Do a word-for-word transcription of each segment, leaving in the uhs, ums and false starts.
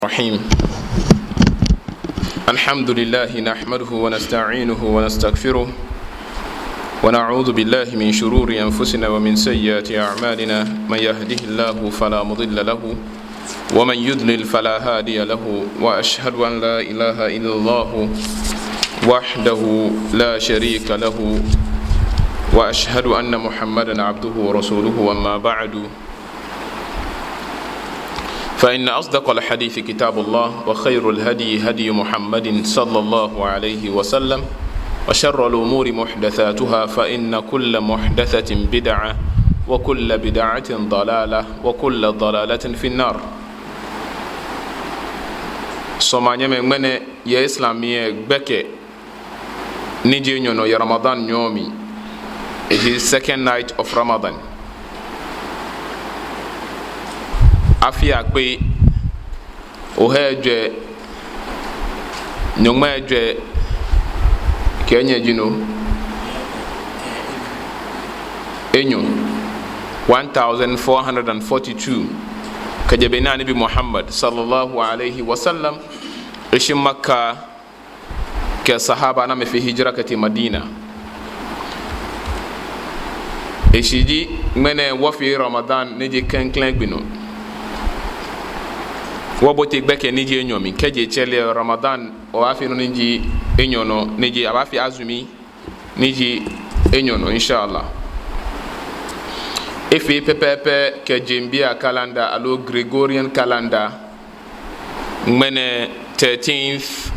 الرحيم. الحمد لله نحمده ونستعينه ونستغفره، ونعوذ بالله من شرور أنفسنا ومن سيئات أعمالنا. من يهده الله فلا مضل له، ومن يضلل فلا هادي له، وأشهد أن لا إله إلا الله وحده لا شريك له، وأشهد أن محمدا عبده ورسوله. أما بعد، فإن أصدق الحديث كتاب الله، وخير الهدي هدي محمد صلى الله عليه وسلم، وشر الأمور محدثاتها، فإن كل محدثة بدعة، وكل بدعة ضلالة، وكل ضلالة في النار. Suɔmɔ nyɛmimɛi, ŋmɛnɛ yɛ Islam mli lɛ, gbɛkɛ ni ji enyɔ nɔ yɛ Ramadan nyɔɔŋ mli. Eji second night of Ramadan. Afi akpe, ohai ejwɛ, nyɔŋmai ejwɛ kɛ nyɛ ji no, enyɔ, one thousand four hundred and forty-two, kɛjɛ be ni Anabi Muhammad sallallahu alaihi wasallam eshi Makka kɛ sahaba ni amɛfee hijra kɛtee Madina. Eshishi ji ŋmɛnɛ wɔfee Ramadan ni ji klɛŋklɛŋ gbi nɔ. Wɔbote gbɛkɛ ni ji enyɔ mli, kɛji etsɛ lɛ Ramadan, wɔbaafee nɔ ni ji enyɔ nɔ, ni ji abaafee azumi ni ji enyɔ nɔ, inshallah. Efee pɛpɛɛpɛ kɛ jeŋbii a calendar aloo Gregorian calendar. Ŋmɛnɛ thirteenth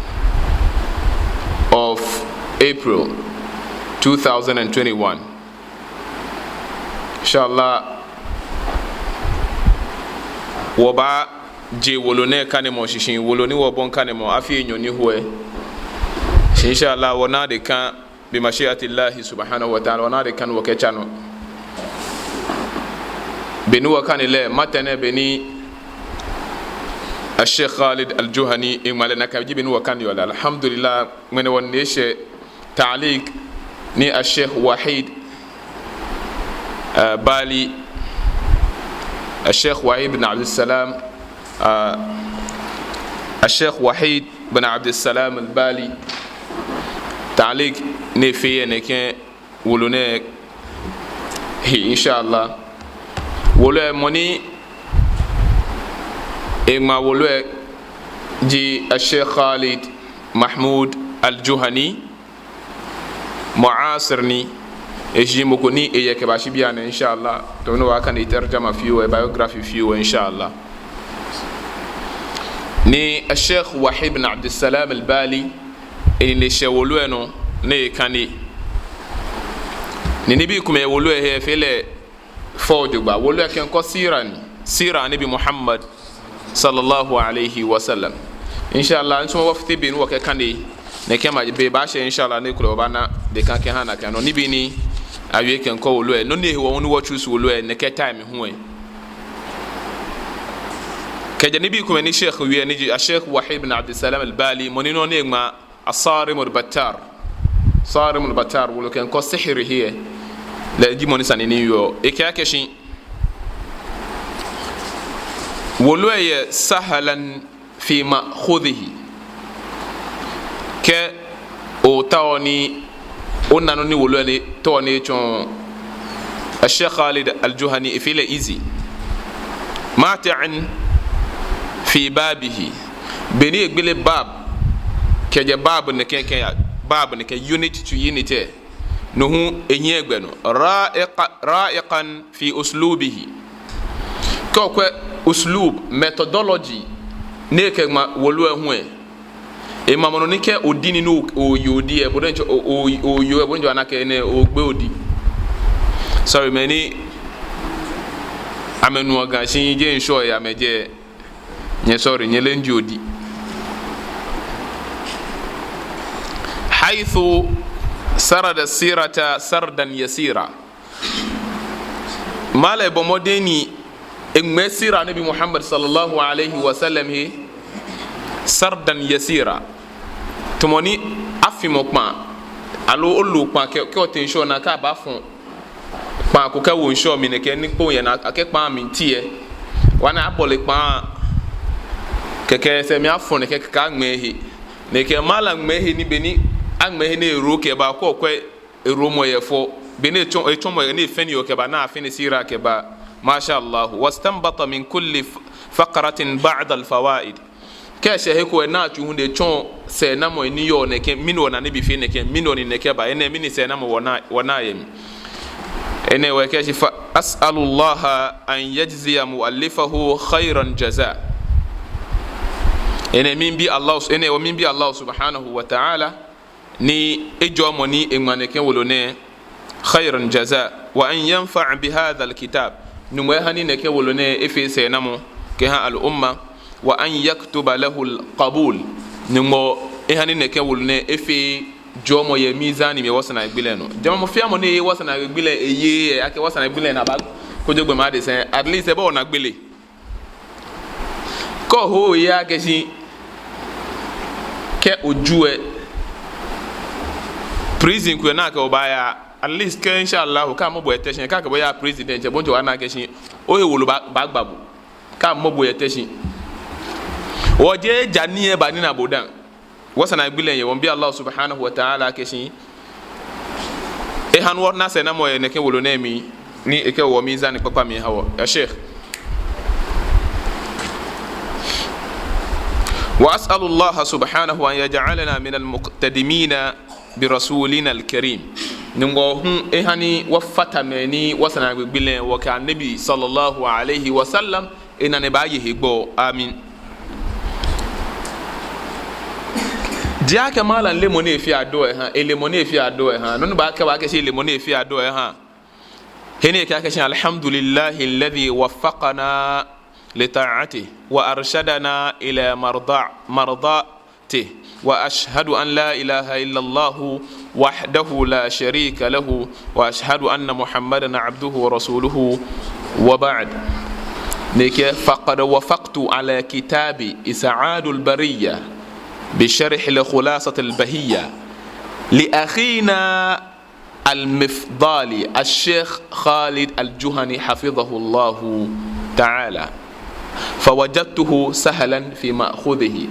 of April two thousand and twenty-one. Inshallah, wɔbaaje wolo nɛɛ kanemɔ shishi, wolo ni wɔbɔi kanemɔ afi enyɔ ni ho lɛ. Shi inshallah, wɔnaa deka bi mashi'atillahi subhanahu wa ta'ala, wɔnaa deka ni wɔkɛtsa nɔ. Be ni wɔkane lɛ, matɛnɛ be ni Al-Sheikh Khalid Al-Juhani eŋma lɛ, nakai ji be ni wɔkaneɔ lɛ. Alhamdulillah, ŋmɛnɛ wɔnine eshɛ ta'liq ni Al-Sheikh Wahid, eh, Bali, Al-Sheikh Wahid bin Abdul Salam, ah, Al-Sheikh Wahid bin Abdul Salam Al-Bali, ta'liq ni efee yɛ nɛkɛ wolo nɛɛ he, inshallah. Wolo lɛ, mɔ ni eŋma wolo lɛ ji Al-Sheikh Khalid Mahmoud Al-Juhani, mu'asir ni, eji mɔ ko ni eyɛ kɛbashi bianɛ, inshallah. Tamɔ ni wɔbaakane etarjama fioo, ebiography fioo, inshallah. Ni Al-Sheikh Wahid bin Abdul Salam Al-Bali, enine shɛ wolo lɛ nɔ ni ekane. Ni nibii komɛi yɛ wolo lɛ he, efee lɛ fɛo jogbaŋŋ. Wolo lɛ kɛkɔ sira ni, sira Anabi Muhammad sallallahu alayhi wa sallam. Inshallah, nsumɔɔ wɔfite be ni wɔkɛkane, nɛkɛ maji be baashɛ, inshallah, ni kulɛ wɔbaana deka kɛha nakai nɔ. Nibii ni awie kɛkɔ wolo lɛ, nɔ ni hewɔ ni wɔ choose wolo lɛ nɛkɛ time hu lɛ. Kɛjɛ nibii komɛi ni Sheikh wie, ni ji Al-Sheikh Wahid bin Abdul Salam Al-Bali, mɔ ni nɔ ni eŋma As-Sarimul Battar. Sarimul Battar, wolo kɛkɔ sihiri he lɛ. Lɛ ji mɔ ni sane ni yɔɔ. Ekɛɛ akɛ shi wolo lɛ yɛ sahlan fi ma'khudhihi. Kɛ otaoɔ ni ona nɔ ni wolo lɛ ni taoɔ ni etsɔɔ, Al-Sheikh Khalid Al-Juhani efee lɛ easy. Mati'an fi babihi. Be ni egbele bab, kɛjɛ bab nɛkɛ kɛya bab nɛkɛ, unit to unit lɛ, no hu enyiɛ gbɛ nɔ. Ra'iqa-, ra'iqan fi uslubihi. Kɛ okwɛ uslub, methodology ni ekɛŋma wolo lɛ hu lɛ, eŋma mɔ nɔ ni kɛ odi nii ni o-, oye odi lɛ, bo diɛŋtsɛ o-, o-, oye lɛ, bo diɛŋtsɛ ona akɛ enɛ ogbe odi. Sorry, mɛi ni amɛnuɔ Ga shi jeee ŋshɔ lɛ amɛjɛ. Nyɛ sorry, nyɛleee odi. Haythu sarada sirata sardan yasira. Mɛi lɛ bɔ mɔdɛŋ ni eŋmɛ sira Anabi Muhammad sallallahu alayhi wa sallam he sardan yasira. Tamɔ ni afimɔ kpaa, aloo olo kpaa kɛ, kɛ otee ŋshɔ naa kɛ abaafɔ kpaa ko kɛwo ŋshɔ mli nɛkɛ ni kpoo yɛ naa, akɛ kpaa mli ti lɛ. Wa ni abɔle kpaa Kɛkɛ sɛɛ mli afɔ nɛkɛ kɛkɛ aŋmɛɛ he. Nɛkɛ malam ŋmɛɛ he ni be ni aŋmɛɛ he ni ero kɛba kɔkɔɛ ero mɔ yɛ fɔ. Be ni etsɔ, etsɔmɔ yɛ ni efɛɛ ni yɔɔ kɛba ni afee ni sira kɛba. Masha Allah. Wastanbata min kulli f-, faqratin ba'dal fawaid. Kɛ eshɛ he ko lɛ ni atsu hu ni etsɔ sɛɛnamɔ ni yɔɔ nɛkɛ, mɛni hewɔ ni Annabi fee nɛkɛ, mɛni hewɔ ni nɛkɛ ba, enɛ mɛni sɛɛnamɔ wɔna, wɔna yɛ mli. Enɛ hewɔ ekɛɛ shi fa as'alullaha an yajziya mu'allifahu khairan jaza. Enɛ miibi Allah, enɛ hewɔ miibi Allah subhanahu wa ta'ala ni ejɔɔ mɔ ni eŋma nɛkɛ wolo nɛɛ khairan jaza, wa an yanfa'a bihadhal kitab. Nyɔŋmɔ eha ni nɛkɛ wolo nɛɛ efee sɛɛnamɔ kɛha al'umma, wa an yaktuba lahul qabul. Nyɔŋmɔ eha ni nɛkɛ wolo nɛɛ efee jɔɔmɔ yɛ mizani mli yɛ wɔsɛɛ naagbee lɛ nɔ. Jama, mɔ fɛɛ mɔ ni eye wɔsɛɛ naagbee lɛ, eye akɛ wɔsɛɛ naagbee lɛ ni aba kojo gbɔmɔ adesa, at least ebaawo naagbee lɛ. Kɛ oho oye akɛ shi kɛ oju lɛ, prison ko ni akɛ obaaya, at least kɛ insha Allah, kɛ amɛbɔ bo yɛ Teshie, kɛ akɛ bo yaa prison diɛŋtsɛ, bo diɛŋtsɛ obaana akɛ shi ohe wolo baa, baagba bo. Kɛ amɛbɔ bo yɛ Teshie. Wɔjeee ja ni eba nina bo dã. Wɔsɛɛ naagbee lɛ yɛ, wɔmiibi Allah subhanahu wa ta'ala akɛ shi eha ni wɔna sɛɛnamɔ yɛ nɛkɛ wolo nɛɛ mli, ni ekɛwo mizani kpakpa mli eha wɔ. Ya Sheikh. Wa as'alullaha subhanahu an yaj'alana minal muqtadimina bi rasulina al-karim. Nyɔŋmɔ hu eha ni wɔfata mɛi ni wɔsɛɛ naagbee lɛ wɔkɛ Annabi sallallahu alaihi wa sallam ena ni ebaaye he gbɔ. Amin. Jeee akɛ malam le mɔ ni efee adua eha, ele mɔ ni efee adua eha. Nɔ ni baakɛɛ bo akɛ shi ele mɔ ni efee adua eha. He ni ekɛɛ akɛ shi alhamdulillahi alladhi waffaqana li ta'atihi wa arshadana ila marda-, marda-, وأشهد أن لا إله إلا الله وحده لا شريك له، وأشهد أن محمدا عبده ورسوله، وبعد. Ni ekɛɛ, فقد وافقت على كتاب إسعاد البرية بشرح الخلاصة البهية لأخينا المفضال الشيخ خالد الجهني حفظه الله تعالى، فوجدته سهلا في مأخذه.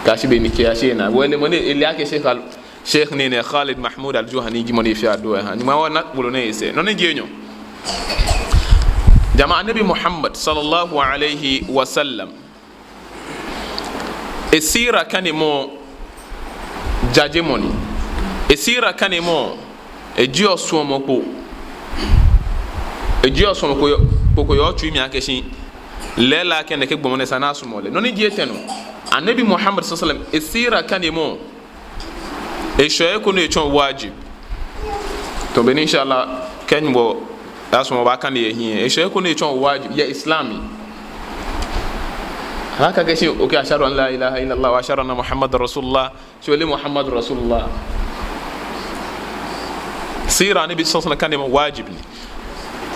Kɛyashi be ni ekɛyashi naa. Wele mɔ ni, ele akɛ Sheikh Al-, Sheikh nɛɛ nɛ Khalid Mahmoud Al-Juhani ji mɔ ni fee adua eha. Nyɔŋmɔ wɔna wolo nɛɛ yɛ esɛɛ. Nɔ ni ji enyɔ. Jama, Annabi Muhammad sallallahu alaihi wa sallam. Esira kanemɔ jajemɔ ni. Esira kanemɔ, ejieɔ suɔmɔ kpo. Ejieɔ suɔmɔ kpo yɛ, kpo ko yɛ otsui mli akɛ shi lɛɛlɛŋ akɛ nɛkɛ gbɔmɔ nɛɛ esa ni asumɔ lɛ. Nɔ ni ji etɛ nɔ. Annabi Muhammad sallallahu alaihi wasallam, esira kanemɔ. Eshwɛ he ko ni etsɔ wajib. Tamɔ bɔ ni inshallah, kɛ Nyɔŋmɔ sumɔ wɔbaakane yɛ hiɛ. Eshwɛ he ko ni etsɔ wajib yɛ Islam mli. Haka kɛ shi, okay, ashhadu an la ilaha illallah wa ashhadu anna Muhammadan rasulullah. Shi ole Muhammadu rasulullah. Sira Annabi sallallahu alaihi wasallam kanemɔ wajib ni.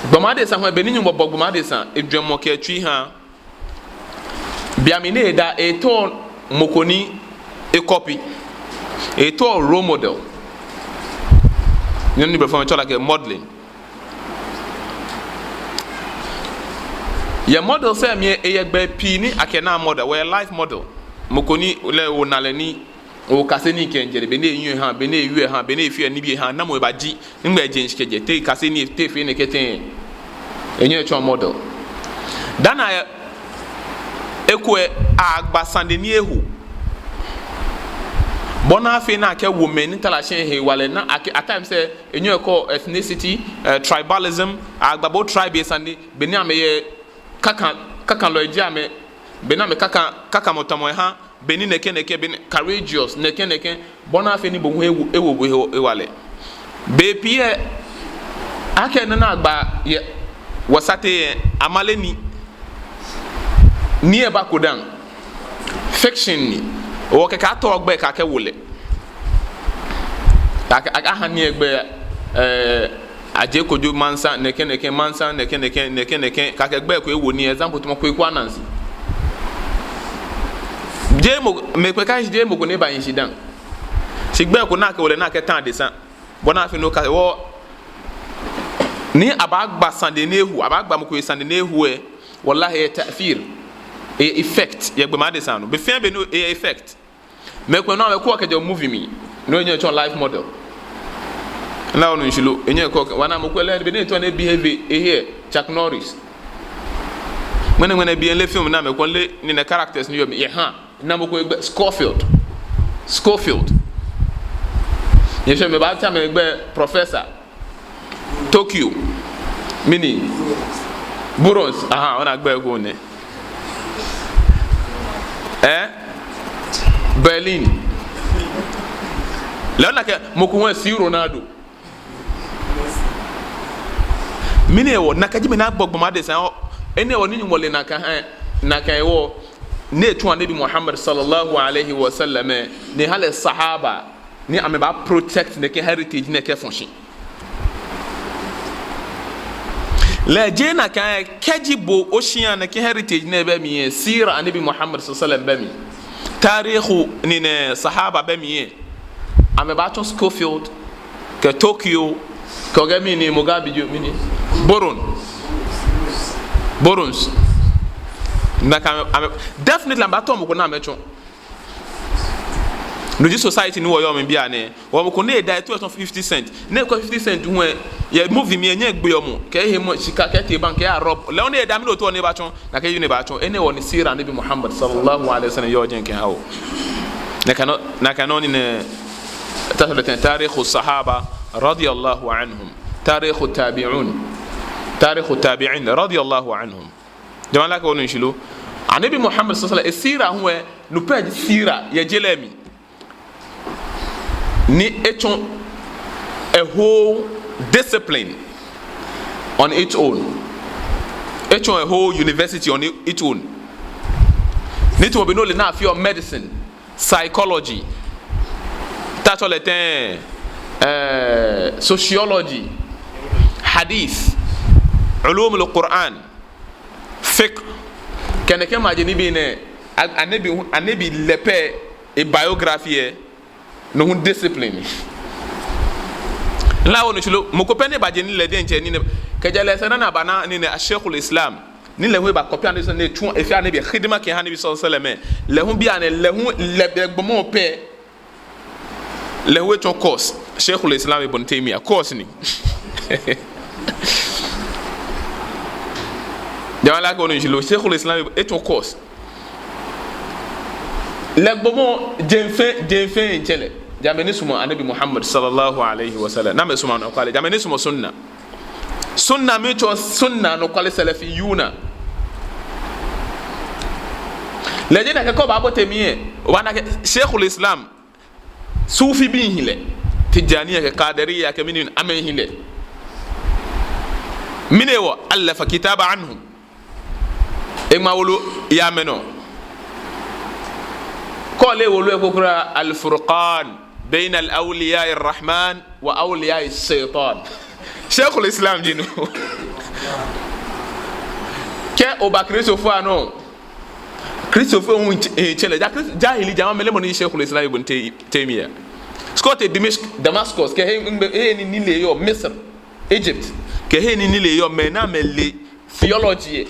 Gbɔmɔ adesa hu, be ni Nyɔŋmɔ bɔ gbɔmɔ adesa, ejwɛŋmɔ kɛ etsui ha. Be mli ni eda, etao mɔ ko ni e-copy. Etao role model. Nɔ ni blɔfo mɛi tsɛɔ lɛ akɛ modeling. Yɛ models lɛ mli lɛ, eyɛ gbɛi pii ni akɛnaa model. Wɔyɛ life model. Mɔ ko ni lɛ ona lɛ ni okase nii kɛjɛ lɛ, be ni eyeɔ ehaa, be ni eyeɔ ehaa, be ni efeɔ nibii ehaa, namɔ ebaji, nɛgbɛ eje shishi kɛjɛ, te ekase nii, te efee nɛkɛ tɛŋŋ. Enyɛɔ etsɔɔ model. Dani eko lɛ agba sane ni eho. Bɔ ni afee ni akɛwo mɛi ni ta lɛ shi hewalɛ ni akɛ, at times lɛ, enyɛɔ ekɔ ethnicity, eh, tribalism, agba bo tribe sane, be ni amɛyɛ kakalɔi ji amɛ, be ni amɛ kaka, kakamɔ tamɔ eha, be ni nɛkɛ nɛkɛ, be ni courageous, nɛkɛ nɛkɛ, bɔ ni afee ni bo hu ewo, ewo bo he hewalɛ. Bei pii lɛ, akɛ nɔ ni agba yɛ, wɔsate lɛ, amale ni, ni ebako dã. Fiction ni, okɛkɛ atao gbɛi kɛkɛ awo lɛ. Akɛ, akɛ, aha ni egbɛi, eh, Adjei Kojo Mansa, nɛkɛ nɛkɛ Mansa, nɛkɛ nɛkɛ, nɛkɛ nɛkɛ, kɛkɛ gbɛi ko ewo ni, example tamɔ Kweku Anansi. Jeee mɔ, mɛi kpɛ ka shi jeee mɔ ko ni bahi shi dã. Shi gbɛi ko ni akɛwo lɛ ni akɛta adesa. Bɔ ni afee ni okase wɔ, ni abaagba sane ni eho, abaagba mɔ ko sane ni eho lɛ. Wallahi, eyɛ ta'thir. Eyɛ effect yɛ gbɔmɔ adesa nɔ. Be fɛɛ be no eyɛ effect. Mɛi komɛi nɔ amɛkɔ kɛjɛ movie mli. No enyɛ etsɔ life model. Ona onu shishi lo? Enyɛ kɔ, wɔna mɔ ko lɛ, be ni etsɔ ni ebehave ehe, Chuck Norris. Ŋmɛnɛ ŋmɛnɛ biɛ mile film ni amɛkɔ, mile nii ni characters ni yɔɔ mli. Yɛ ha. Ona mɔ ko egbɛi, Scofield. Scofield. Nyɛsɛɛ mɛi baatsɛ amɛ gbɛi Professor. Tokyo. Mɛni? Burons. Aha, ona gbɛi ko nɛ. Eh? Berlin. Lɛ ona akɛ mɔ ko hu si Ronaldo. Mɛni hewɔ? Nakai ji mɛi ni agbo gbɔmɔ adesa nɔ. Enɛ hewɔ ni Nyɔŋmɔ le nakai, eh, nakai hewɔ ni etsu Anabi Muhammad sallallahu alaihi wasallam, eh, ni eha lɛ sahaba ni amɛbaa protect nɛkɛ heritage nɛɛ kɛfɔ shi. Lɛ jeee nakai, kɛji bo oshia nɛkɛ heritage nɛɛ bɛ mli lɛ, sira Anabi Muhammad sallallahu alaihi wasallam bɛ mli, tarikhu ni nɛ sahaba bɛ mli lɛ, amɛbaatsɔ Scofield, kɛ Tokyo, kɛ okɛɛ mɛni, Mugabe jio mɛni, Boron. Burons. Nakai amɛ, amɛ, definitely amɛbaatao mɔ ko ni amɛtsɔ. No ji society ni wɔyɔɔ mli bianɛ. Hewɔ mɔ ko ni eda, etao etsɔ fifty cent. Ni ekwɛ fifty cent hu lɛ, yɛ movie mli lɛ, enyɛ egbe mɔ. Kɛ ehe mɔ shika, kɛ etee bank, kɛ eya rob. Lɛ hu ni eda, mɛni otao ni ebatsɔ? Nakai ji ni ebatsɔ. Enɛ hewɔ ni sira Anabi Muhammad sallallahu alaihi wasallam yɔɔ jɛi kɛha wɔ. Nakai nɔ, nakai nɔ ni nɛ, ta sɔrɔ tɛŋŋ tarikhu sahaba radiyallahu anhum. Tarikhu tabi'un. Tarikhu tabi'in radiyallahu anhum. Jama'a, like, onu shishi lo? Anabi Muhammad sallallahu alaihi wasallam, esira hu lɛ, no pɛ ji sira yɛ je lɛ mli. Ni etsɔ a whole discipline on its own. Etsɔ a whole university on its own. Ni tamɔ bɔ ni ole ni afeɔ medicine, psychology, ta sɔrɔ tɛŋŋ, eh, sociology, hadith, ulumul Qur'an, fiqh, kɛ nɛkɛ maje nibii nɛɛ, a-, Anabi, Anabi lɛ pɛ, e biography lɛ, no hu discipline. Like, onu shishi lo? Mɔ ko pɛ ni baje ni lɛ diɛŋtsɛ ni nɛ, kɛjɛ lɛ sɛɛ ni abana ni nɛ Sheikhul Islam. Ni lɛ hu eba copy Anabi ni etsu, efee Anabi khidma kɛha Anabi sallallahu alaihi wasallam. Lɛ hu bianɛ, lɛ hu lɛ bɛ gbɔmɔ pɛ. Lɛ hu etsɔ course. Sheikhul Islam Ibn Taymiyyah course ni. Jama'a, like, onu shishi lo? Sheikhul Islam etsɔ course. Lɛ gbɔmɔ, jeŋ fɛɛ, jeŋ fɛɛ etsɛ lɛ. Ja mɛi ni sumɔɔ Anabi Muhammad sallallahu alaihi wasallam. Ni amɛsumɔɔ anɔkwale. Ja mɛi ni sumɔɔ sunna. Sunna mli tsɔ sunna anɔkwale, salafiyuna. Lɛ ji nakai kɛ obaabote mli lɛ, obaana akɛ Sheikhul Islam, Sufi bii hi lɛ, Tijaniya kɛ Qadiriya kɛ mɛni, amɛhi lɛ. Mɛni hewɔ? Allafa kitaba anhum. Eŋma wolo yɛ amɛnɔ. Kɛ ole wolo lɛ eko kwraa, Al-Furqan bayna awliya ar-Rahman wa awliya ash-Shaytan. Sheikhul Islam ji no. Kɛ oba Kristofoi anɔ, Kristofoi hu etsɛ, etsɛ lɛ. Ja Krist-, jahili jama'a, mɛɛ lɛ mɔ ni Sheikhul Islam Ibn Tay-, Taymiyyah. Kɛ otee Dimashq, Damascus, kɛ he, he ni nilee yɔɔ, Misr, Egypt, kɛ he ni nilee yɔɔ, mɛi ni amɛle theology,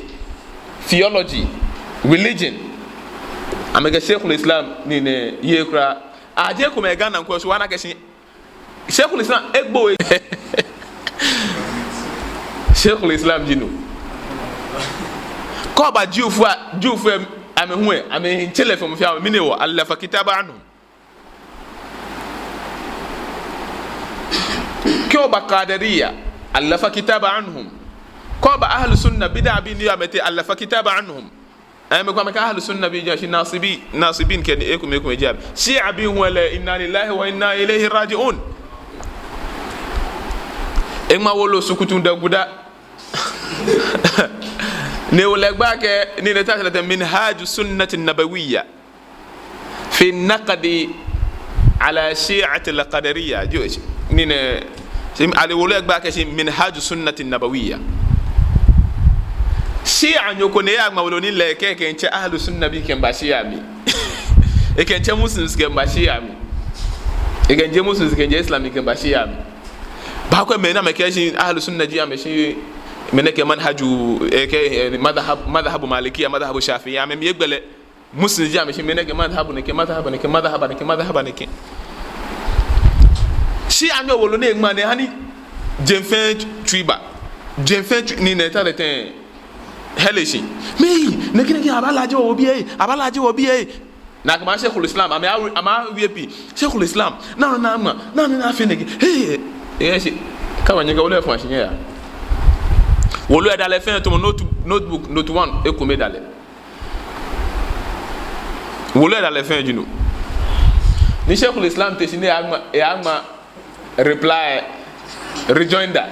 theology, religion, amɛkɛ Sheikhul Islam ni nɛ ye kwraa. Ajie komɛi Ghana ŋkɔ shi obaana akɛ shi Sheikhul Islam egbo e. Sheikhul Islam ji no. Kɛ oba Jewfoi, Jewfoi amɛ hu lɛ, amɛhi tsɛ lɛ fɛɛ mɔ fɛɛ mɔ, mɛni hewɔ? Allafa kitaba anhum. Kɛ oba Qadiriya, allafa kitaba anhum. Kɛ oba Ahlu Sunna, bid'a bii ni yɔɔ amɛteŋ, allafa kitaba anhum. Ɛɛ, mɛi komɛi kɛɛ Ahlu Sunna bii ji, shi Nasibi, Nasibin kɛ ni ekomɛi, ekomɛi ji amɛ. Shia bii hu lɛ, inna lillahi wa inna ilayhi raji'un. Eŋma wolo sukutu dɛ guda. Ni ewolo lɛ gbɛi kɛ, ni lɛ ta sɛlɛ tɛ Minhaju Sunnati Nabawiyya fi naqdi ala Shi'ati al-Qadariyya. Jo, ni nɛ, shi ale wolo lɛ gbɛi kɛ shi Minhaju Sunnati Nabawiyya. Shianyo ko ni eyaŋma wolo ni lɛ kɛ, ekɛmiitsɛ Ahlu Sunna bii kɛmiiba Shia mli. Ekɛmiitsɛ Muslims kɛmiiba Shia mli. Ekɛmiijɛ Muslims, ekɛmiijɛ Islam kɛmiiba Shia mli. Baakwɛ mɛi ni amɛkɛɛ shi Ahlu Sunna ji amɛ shi Mɛi nɛɛ kɛ manhaju, eh, kɛ, eh, madhhab, madhhabu Malikiya, madhhabu Shafi'i, amɛmli egbele. Muslim ji amɛ shi mɛi nɛɛ kɛ madhhabu nɛkɛ, madhhabu nɛkɛ, madhhabu nɛkɛ, madhhabu nɛkɛ. Shi anyɔ wolo nɛɛ ŋmaa nɛɛ hani jeŋ fɛɛ tsui ba. Jeŋ fɛɛ tsui ni nɛɛ ta lɛ tɛŋŋ. Hɛlɛ shi. Mɛi, nɛkɛ nɛkɛ abaalaje wɔ biɛ, abaalaje wɔ biɛ. Nakai ma Sheikhul Islam, amɛ awi-, amɛ awie pii. Sheikhul Islam, naa nɔ ni aŋma, naa nɔ ni afee nɛkɛ. Hey, eh, shi. Kaba nyɛ kɛ wolo lɛ fɔ̃ shi nyɛya. Wolo lɛ da lɛ fɛɛ tamɔ note, notebook, note one, ekome da lɛ. Wolo lɛ da lɛ fɛɛ ji no. Ni Sheikhul Islam te shi ni eyaŋma, eyaŋma reply, rejoinder.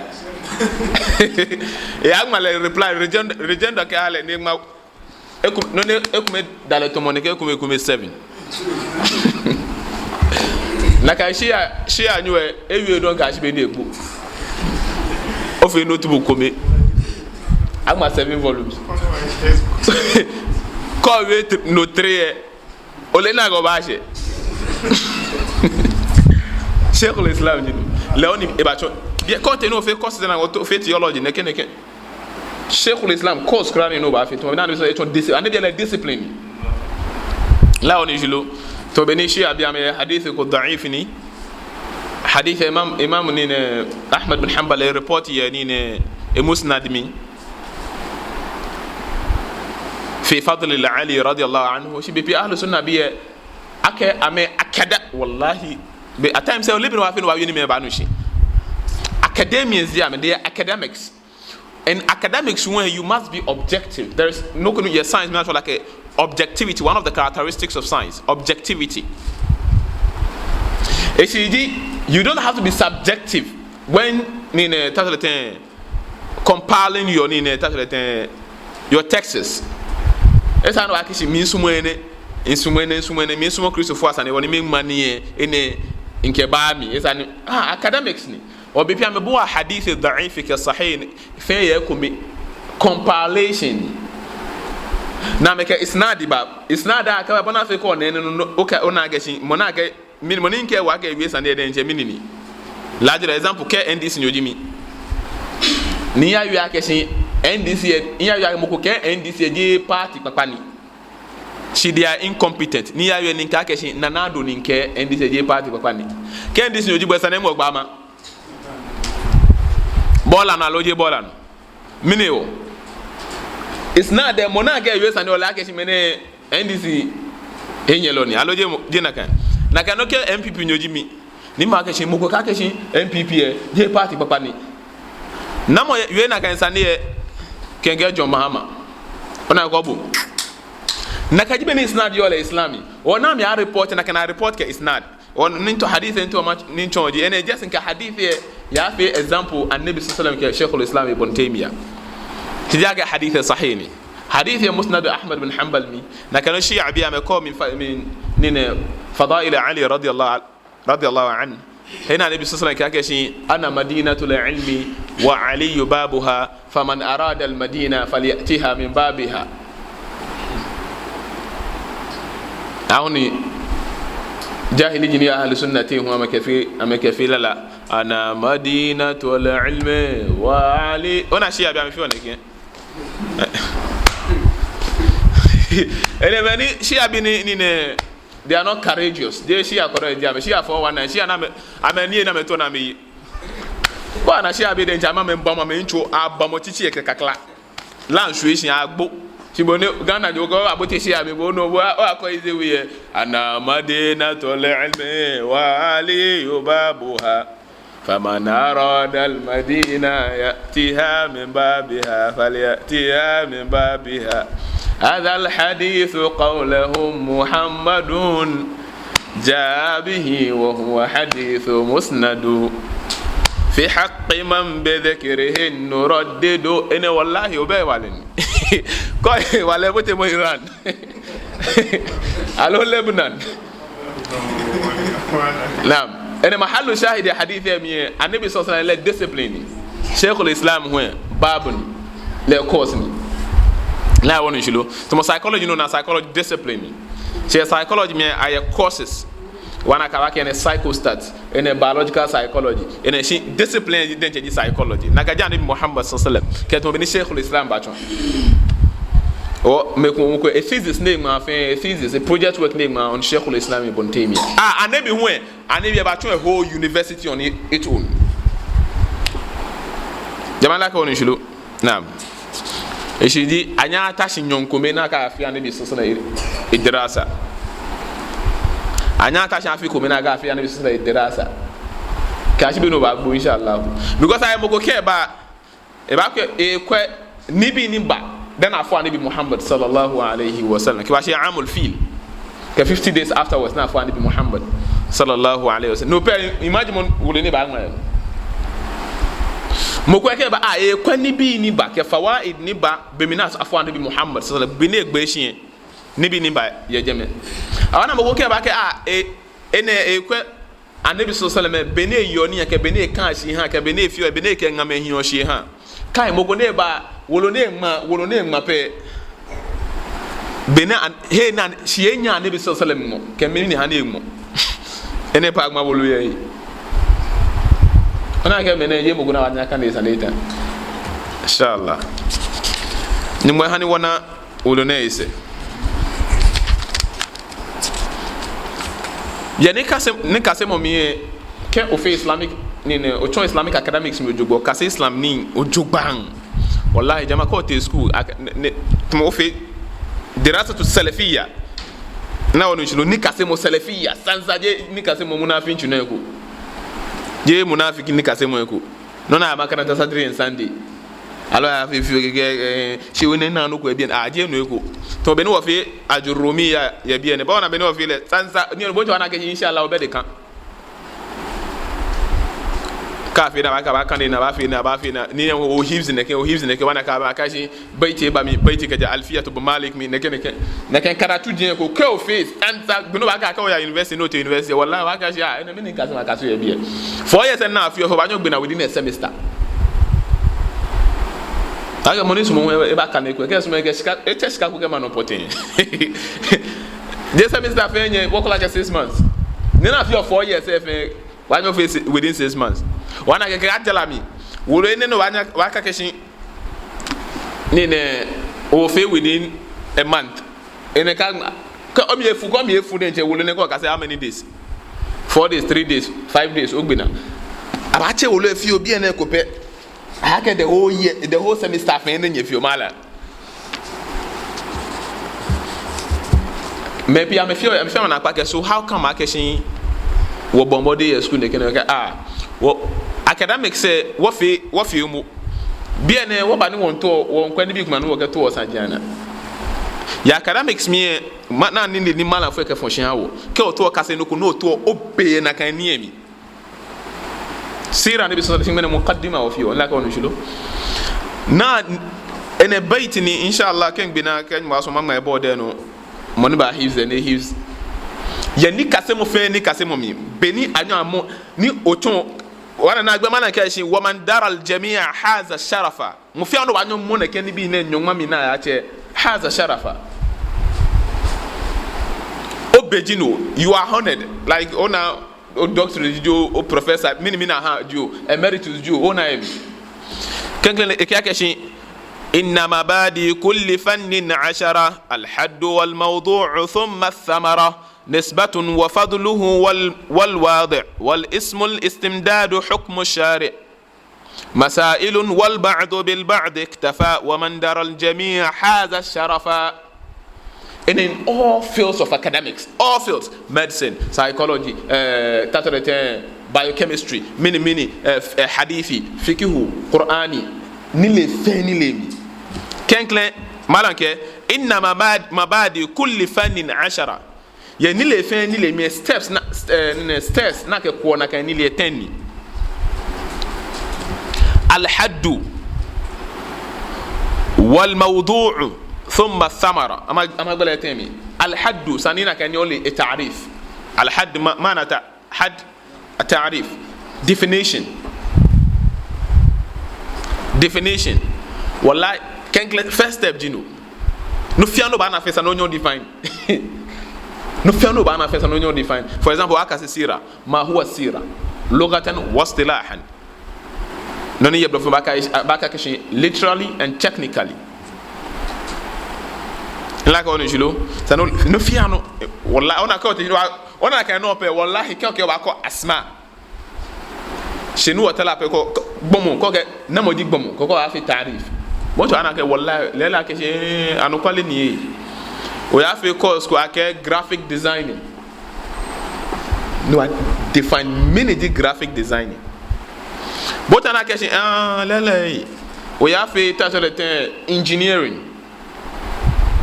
Eyaŋma lɛ reply, rejoinder, rejoinder kɛha lɛ ni eŋma. Eku-, nɔ ni ekome da lɛ tamɔ nɛkɛ ekome, ekome seven. Nakai Shia, Shianyo lɛ, ewie dɔŋŋ kɛyashi be ni egbo. Ofee notebook kome. Aŋma seven volumes. Kɛ owie th-, note three lɛ, ole ni akɛ obaashɛ. Sheikhul Islam ji no. Lɛ hu ni ebatsɔ. Biɛ kɛ otee ni ofee course ni ofee theology, nɛkɛ nɛkɛ. Sheikhul Islam, course kwraa ni obaafee, tamɔ bɔ ni Anabi sɔ etsɔ dis-, Anabi lɛ discipline. La oni jilo. Tamɔ bɔ ni Shia bi amɛ hadith ko da'if ni. Hadith Imam, Imam ni nɛɛ Ahmad bin Hanbal report yɛ ni nɛɛ e-Musnad mli. Fi fadli Ali radiyallahu anhu. Shi bei pii Ahlu Sunna bii lɛ, akɛ amɛ akada, wallahi. Bei, at times, eh, ole bɔ ni wɔfee ni wɔwie nii mɛi baanu shi. Academians ji amɛ, they are academics. And academics, when you must be objective. There is no, yɛ science mli, like, eh, objectivity, one of the characteristics of science, objectivity. Eshishi ji, you don't have to be subjective when, ni nɛɛ, ta lɛ tɛŋŋ, compiling your, ni nɛɛ, ta lɛ tɛŋŋ, your texts. Esa ni wɔkɛɛ akɛ shi, miisumɔ enɛ, miisumɔ enɛ, miisumɔ enɛ, miisumɔ Kristofoi asane, hewɔ ni miŋma nii lɛ, enɛ, mikɛba mli. Esa ni, ah, academics ni. Bei pii amɛbuaa hadith da'if kɛ sahih fɛɛ yɛ ekome. Compilation. Ni amɛkɛ isnad ba. Isnad lɛ kɛba, bɔ ni afee kɛ ona enɛ nɔ, okɛ, ona akɛ shi, mɔ ni akɛ, mɛni, mɔ ni kɛɛ akɛ ewie sane lɛ diɛŋtsɛ mɛni ni. Lajɛ lɛ example, kɛɛ N D C nyo ji mi. Ni miyawie akɛ shi N D C lɛ, miyawie akɛ mɔ ko kɛɛ N D C lɛ jeee party kpakpa ni. Shi they are incompetent. Ni miyawie ni mikɛɛ akɛ shi Nana Addo ni kɛɛ N D C lɛ jeee party kpakpa ni. Kɛɛ N D C nyo ji bo lɛ, sane lɛ mɔ gbaa ma. Bɔɔla nɔ aloo jeee bɔɔla nɔ? Mɛni hewɔ? Isnad lɛ, mɔ ni akɛ ewie sane lɛ, ole akɛ shi mɛni, N D C henyɛlɔ ni, aloo jeee mɔ, jeee nakai? Nakai nɔŋŋ kɛɛ N P P nyo ji mi. Ni makɛɛ akɛ shi, mɔ ko kɛɛ akɛ shi N P P lɛ jeee party kpakpa ni. Namɔ wie nakai sane lɛ? Kɛkɛ John Mahama. Ona ko bo. Nakai ji bɔ ni isnad yɔɔ lɛ Islam mli. Ona amɛ a-report, nakai ana-report kɛ isnad. Ona ni to hadith ni to ma ni tsɔɔ ji. Enɛ just mikɛ hadith lɛ yafee example, Annabi sallallahu alaihi wasallam kɛ Sheikhul Islam Ibn Taymiyyah. Shi jeee akɛ hadith lɛ sahih ni. Hadith lɛ Musnad Ahmad bin Hanbal mli. Nakai nɔŋŋ Shia bii amɛkɔ mli fa-, mli ni nɛɛ Fadail Ali radiyallahu, radiyallahu anhu. He ni Annabi sallallahu alaihi wasallam kɛɛ akɛ shi, "Ana madinatul ilmi wa Aliyyu babuha, faman arada al-madina falyatiha min babiha." Ahu ni jahili ji ni Ahlu Sunna teŋ hu amɛkɛfee, amɛkɛfee lala. "Ana madinatul ilmi wa Ali." Ona Shia bii amɛfeɔ nɛkɛ. Enɛ mɛi ni Shia bii ni, ni nɛɛ, they are not courageous. Jeee Shia kɔrɔ ji amɛ, Shia four one nine, Shia ni amɛ, amɛniyenii ni amɛto ni amɛye. Kɛ ona Shia bii diɛŋtsɛ amɛ, amɛbamɔ, amɛmiitso, abamɔ tsitsi lɛ kɛ kakla. Laŋ shwie shi agbo. Shi bo ni Ghana ji okɔ abote Shia mli bo no bo, o akɔ ize wi lɛ. "Ana madinatul ilmi wa Aliyyu babuha. Faman arada al-madina ya'tiha min babiha, falya'tiha min babiha. Hadha al-hadithu qawluhum Muhammadun jaa bihi wa huwa hadithu musnadu. Fi haqqi man bi dhikrihi nuraddidu." Enɛ wallahi, obɛ hewalɛ ni. Kɛ hewalɛ bote mɔ Iran. Aloo Lebanon. Naam. Enɛ mahallu shahid hadith lɛ mli lɛ, Annabi sallallahu alaihi wasallam lɛ discipline ni. Sheikhul Islam hu lɛ, babu ni. Lɛ course ni. La wɔnu shishi lo. Tamɔ psychology nɔ ni psychology discipline ni. Shi psychology mli lɛ ayɛ courses. Wɔna akɛ wɔkɛɛ enɛ psychostat, enɛ biological psychology, enɛ shi discipline diɛŋtsɛ ji psychology. Nakai ji Anabi Muhammad sallallahu alaihi wasallam. Kɛ tamɔ bɔ ni Sheikhul Islam batsɔ. O, mɛi komɛi, mɛi komɛi, a thesis ni eŋma fɛɛ, a thesis, a project work ni eŋma on Sheikhul Islam Ibn Taymiyyah. Ah, Anabi hu lɛ, Anabi lɛ batsɔ a whole university on it, its own. Jama'a, like, onu shishi lo? Naam. Eshishi ji, anyɛɛɛ ata shi nyɔɔŋ kome ni akafee Anabi sallallahu alaihi wasallam edirasa. Anyɛɛɛ ata shi afi kome ni akafee Anabi sallallahu alaihi wasallam edirasa. Kɛyashi be ni obaagbo, insha Allah. Because ayɛ mɔ ko kɛba, ebaakɛɛ ekwɛ nibii ni ba dani afɔ Anabi Muhammad sallallahu alaihi wasallam. Kɛbashi Amul Fil. Kɛ fifty days afterwards ni afɔ Anabi Muhammad sallallahu alaihi wasallam. No pɛ, imagine mɔ wolo ni baaŋma yɛ. Mɔ ko kɛba, ah, ekwɛ nibii ni ba, kɛ fawaid ni ba, be mli ni afɔ Anabi Muhammad sallallahu alaihi wasallam, be ni egbe shi lɛ, nibii ni ba yɛ jɛmɛ. Awa na mɔ ko kɛba akɛ, ah, e, enɛ ekwɛ Anabi sallallahu alaihi wasallam, be ni eyɔɔ nii lɛ, kɛ be ni ekãa shi ehaa, kɛ be ni efeɔ, be ni ekɛ ŋamɛi hiɔ shi ehaa. Kai, mɔ ko ni ba, wolo ni eŋma, wolo ni eŋma pɛ. Be ni an-, he ni an-, shi enyɛ Anabi sallallahu alaihi wasallam ŋɔɔ, kɛ mɛni hani eŋɔɔ. Enɛ pɛ aŋma wolo yɛ he. Ona akɛ mɛni, jeee mɔ ko ni baanyɛ akane sane lɛ eta. Insha Allah. Nyɔŋmɔ hani wɔna wolo nɛɛ sɛɛ. Yɛ nikase-, nikasemɔ mli lɛ, kɛ ofee Islamic, nii nɛɛ, otsɔ Islamic academics mli jogbaŋŋ, okase Islam nii jogbaŋŋ. Wallahi, jama'a, kɛ otee school, ak-, ne, ne, tamɔ ofee dirasatu salafiyya. Ona, onu shishi lo, nikasemɔ salafiyya, tsantsa, jeee nikasemɔ munafinci nɔ ko. Jeee munafiki nikasemɔ ko. Nɔ ni makaranta Saturday and Sunday. Aloo afee fioo kɛkɛ, eh, shi wɔ nɛɛ nɔ ko yɛ biɛ nɛɛ, ah, jeee no eko. Tamɔ be ni wɔfee Ajurrumiya yɛ biɛ nɛɛ. Bɔ ni be ni wɔfee lɛ, tsantsa, ni bo tsɔ ana akɛ, insha Allah, obɛ deka. Kɛ afee naa, abaakane, abaakane naa, abaafee naa, abaafee naa. Ni o hifz nɛkɛ, o hifz nɛkɛ, wɔna akɛ abaakɛɛ shi baiti ba mli, baiti kɛjɛ Alfiyatu bin Malik mli, nɛkɛ, nɛkɛ. Nɛkɛ karatu diɛŋtsɛ ko, kɛ ofee, tsantsa, be ni obaakɛɛ akɛ oya university, ni otee university, wallahi, abaakɛɛ shi, ah, enɛ mɛni nikasemɔ akase yɛ biɛ. Four years ni afeɔ, obaanyɛ ogbe naa within a semester. Akɛ mɔ ni sumɔɔ hu, ebaakane eko, kɛ esumɔɔɔ, ekɛ shika, etsɛ shika ko kɛma nɔ pɔtɛɛ. Jeee semester fɛɛ nyɛ, wɔkɔ lɛ akɛ six months. Ni ni afeɔ four years lɛ fɛɛ, obaanyɛ ofee si-, within six months. Wɔna akɛ kɛ ajala mli. Wolo enɛ nɔ obaanyɛ, obaakɛɛ akɛ shi, nii nɛɛ, ofee within a month. Enɛ ka, kɛ omli efu, kɛ omli efu diɛŋtsɛ, wolo nɛɛ kɛ okase how many days? Four days, three days, five days, ogbe naa. Abaatsɛ wolo lɛ fioo biɛ nɛɛ eko pɛ. Akɛ the whole year, the whole semester fɛɛ nɛɛ nyɛfeɔ mala. Mɛi pii amɛfeɔ, amɛfeɔ amɛnaa kpa akɛ, so how come akɛ shi wɔbɔ mɔdɛŋ yɛ school nɛkɛ nɛkɛ, ah, wɔ academics lɛ, wɔfee, wɔfee momo. Biɛ nɛɛ, wɔba ni wɔmiitao, wɔmiikwɛ nibii komɛi ni wɔkɛtao wɔsaji anaa. Yɛ academics mli lɛ, ma, naa nii ni, ni malamfoi kɛfɔ shi aha wɔ. Kɛ otao okase nɔ ko, ni otao obe nakai nii lɛ mli. Sira Nabi sallallahu alaihi wasallam, muqaddima wɔfeɔ, like, onu shishi lo. Naa, enɛ bait ni, insha Allah, kɛ migbe naa, kɛ Nyɔŋmɔ sumɔ maŋma yɛ bɔ dɛ nɔ. Mɔ ni baa hifz lɛ, ni hifz. Yɛ nikasemɔ fɛɛ nikasemɔ mli. Be ni anyɛɔ amɔ, ni otsɔ, wɔna naagbee malam kɛɛ shi, wa man dara al-jami'a haza sharafa. Mɔ fɛɛ mɔ ni baanyɛ amɔ nɛkɛ nibii nɛɛ nyɔŋma mli ni ayatsɛ, haza sharafa. Obɛ ji no, you are honored. Like, ona, o doctorate jio, o professor, mɛni mɛni ahaa jio, emeritus jio, ona emi. Klɛŋklɛŋ lɛ, ekɛɛ akɛ shi, inna mabadi kulli fannin ashara, al-haddu wal mawdu'u thumma ath-thamara, nisbatun wa fadluhu wal, wal wadi', wal ismul istimdadu hukmu shari'. Masailun wal ba'du bil ba'di iktafa, wa man dara al jami'a haza sharafa. And in all fields of academics, all fields, medicine, psychology, eh, tatɔrɛtɛ, biochemistry, mɛni mɛni, eh, f-, eh, hadithi, fikihu, Qur'ani, nilee fɛɛ nilee mli. Klɛŋklɛŋ, malam kɛɛ, inna mabad-, mabadi kulli fannin ashara. Yɛ nilee fɛɛ nilee mli, steps ni, eh, ni, stairs ni akɛkuɔ nakai nilee ten ni. Al-haddu wal mawdu'u thumma ath-thamara. Ama, ama gbɛlɛ ten mli. Al-haddu, sani nakai ni ole e ta'rif. Al-hadd ma, ma'na ta, hadd, a ta'rif. Definition. Definition. Wallahi, klɛŋklɛŋ, first step ji no. Nɔ fɛɛ nɔ ni obaana fɛɛ, esa ni onyɛ o-define. Nɔ fɛɛ nɔ obaana fɛɛ, esa ni onyɛ o-define. For example, akase sira. Ma huwa sira? Lughatan wa istilahan. Nɔ ni yɛ Blɔfo baakɛɛ, baakɛɛ akɛ shi literally and technically. Ila akɛ onu shishi lo? Esa ni, nɔ fɛɛ nɔ, wallahi, ona akɛ ote, ona akɛ nɔ pɛ, wallahi, kɛ okɛɛ obaakɔ asma. Shi ni wɔtara pɛ kɔ, kɔ, gbɔmɔ, kɛ okɛɛ namɔ ji gbɔmɔ, kɛ okɛɛ obaafee ta'rif. Mɔ tsɔ ana akɛ wallahi, lɛɛlɛŋ akɛ shi, eh, anɔkwale ni. Oyafee course ko akɛ graphic designing. Ni oya-define mɛni ji graphic designing. Bo tsɔ ana akɛ shi, ah, lɛɛlɛŋ. Oyafee, ta sɔ lɛ tɛŋŋ, engineering.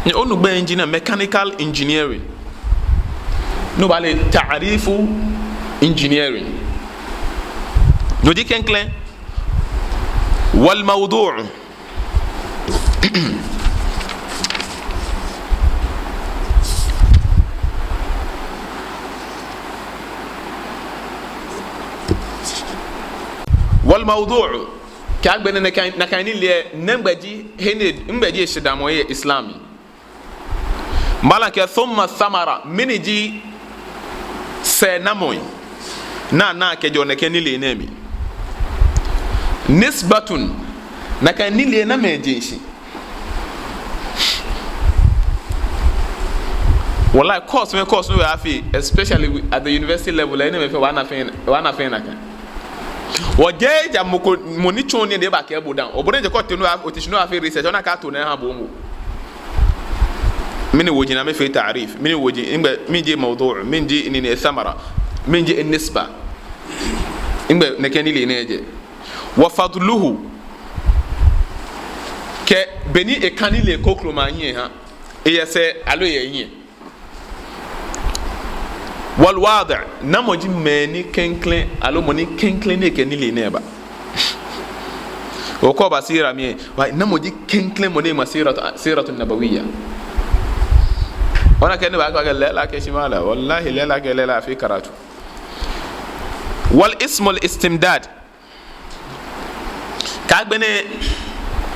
Ni onu gbɛi engineer, mechanical engineering. Ni obaale ta'rifu engineering. No ji klɛŋklɛŋ. Wal mawdu'. Wal mawdu'. Kɛ agbɛnɛ nakai, nakai nilee, nɛgbɛ ji he ni, nɛgbɛ ji eshidamɔ yɛ Islam mli. Malam kɛɛ, thumma thamara, mɛni ji sɛɛnamɔ ni ana kɛjɛɔ nɛkɛ nilee nɛɛ mli. Nisbatun, nakai nilee namɛi jeɔ shishi. Wallahi, course fɛɛ course ni oyafee, especially at the university level, enɛɛmɛi fɛɛ obaana fɛɛ, obaana fɛɛ nakai. Wɔjeee ja mɔ ko, mɔ ni tsɔɔ nii lɛ ebakɛɛ bo dã. Obaanyɛ kɛ otee nɔ, ote shi ni oyafee research, ona akɛ ato nɔ aha bo momo. Mɛni woji ni amɛfeɔ ta'rif, mɛni woji, nɛgbɛ, mɛni ji mawdu', mɛni ji nine thamara, mɛni ji nisba, nɛgbɛ nɛkɛ nilee nɛɛ jɛ. Wa fadluhu, kɛ bɔ ni ekã nilee krokomɛi ahiɛ ha, eyɛ sɛɛ aloo eyɛ hiɛ. Wal wadi', namɔ ji mɛi ni klɛŋklɛŋ, aloo mɔ ni klɛŋklɛŋ ni ekɛ nilee nɛɛ ba. Okɛ oba sira mli, wa, namɔ ji klɛŋklɛŋ mɔ ni ma siratu, siratu nabawiyya. Ona akɛ ni baakɛɛ lɛɛlɛŋ akɛ shi malam, wallahi lɛɛlɛŋ akɛ lɛɛlɛŋ afee karatu. Wal ismul istimdad. Kɛ agbɛnɛ,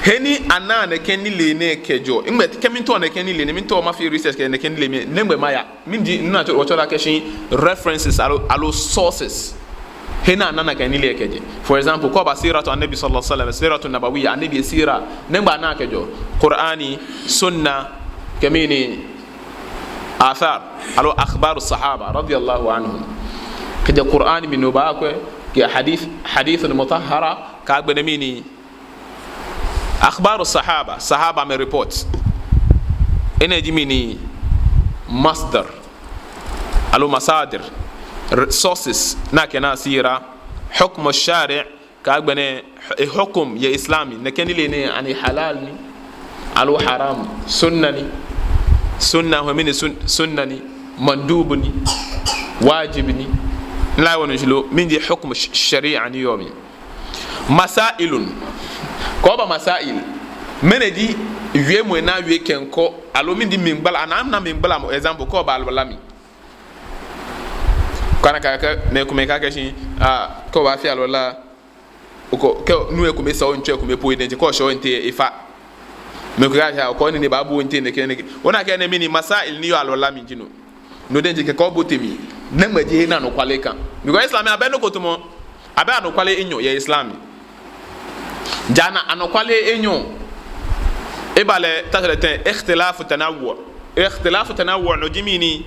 he ni ana nɛkɛ nilee nɛɛ kɛjɛɔ. Nɛgbɛ, kɛ miitao nɛkɛ nilee nɛɛ, miitao mafee research kɛ nɛkɛ nilee nɛɛ, nɛgbɛ maya. Mɛni ji, nɔ ni atsɛɔ, wɔtsɛɔ lɛ akɛ shi references aloo, aloo sources. He ni ana nɛkɛ nilee kɛjɛ. For example, kɛ oba siratu Annabi sallallahu alaihi wasallam, siratu nabawiyya, Annabi sira, nɛgbɛ ana kɛjɛɔ. Qur'ani, sunna, kɛ mɛni, athar, aloo akhbaru sahaba, radiyallahu anhum. Kɛjɛ Qur'an mli ni obaakwɛ, kɛ hadith, hadithun mutahhara, kɛ agbɛnɛ mɛni, akhbaru sahaba, sahaba mɛi report. Enɛ ji mɛni, masdar, aloo masadir, re-, sources, ni akɛnaa sira, hukmu shari', kɛ agbɛnɛ, e, hukum yɛ Islam mli, nɛkɛ nilee nɛɛ, ani halal ni, aloo haram, sunna ni, sunna, ho mɛni sun-, sunna ni, mandub ni, wajib ni. Ila akɛ onu shishi lo, mɛni ji hukum sh-, shari'a ni yɔɔ mli. Masailun. Kɛ oba masail, mɛni ji wiemɔi ni awie kɛmiikɔ, aloo mɛni ji mligbalamɔ, ana, ana mligbalamɔ, example, kɛ oba alwala mli. Kɛ ana akɛ, akɛ, mɛi komɛi kɛɛ akɛ shi, ah, kɛ obaafee alwala, okɔ, kɛ, nu ekome sa ontsɛ ekome po edɛŋ, kɛ oshɛ onte efa. Mɛi komɛi kɛɛ akɛ, okɔ nine baabu onte nɛkɛ nɛkɛ. Ona akɛ enɛɛmɛi ni masail ni yɔɔ alwala mli ji no. No diɛŋtsɛ kɛ kɛ obote mli. Nɛgbɛ ji he ni anɔkwale kã. Because Islam abɛ nɔ ko tamɔ, abɛ anɔkwale enyɔ yɛ Islam mli. Ja ni anɔkwale enyɔ. Eba lɛ, ta sɔ lɛ tɛŋŋ, ikhtilafu tanawwu'. Ikhtilafu tanawwu' no ji mɛni?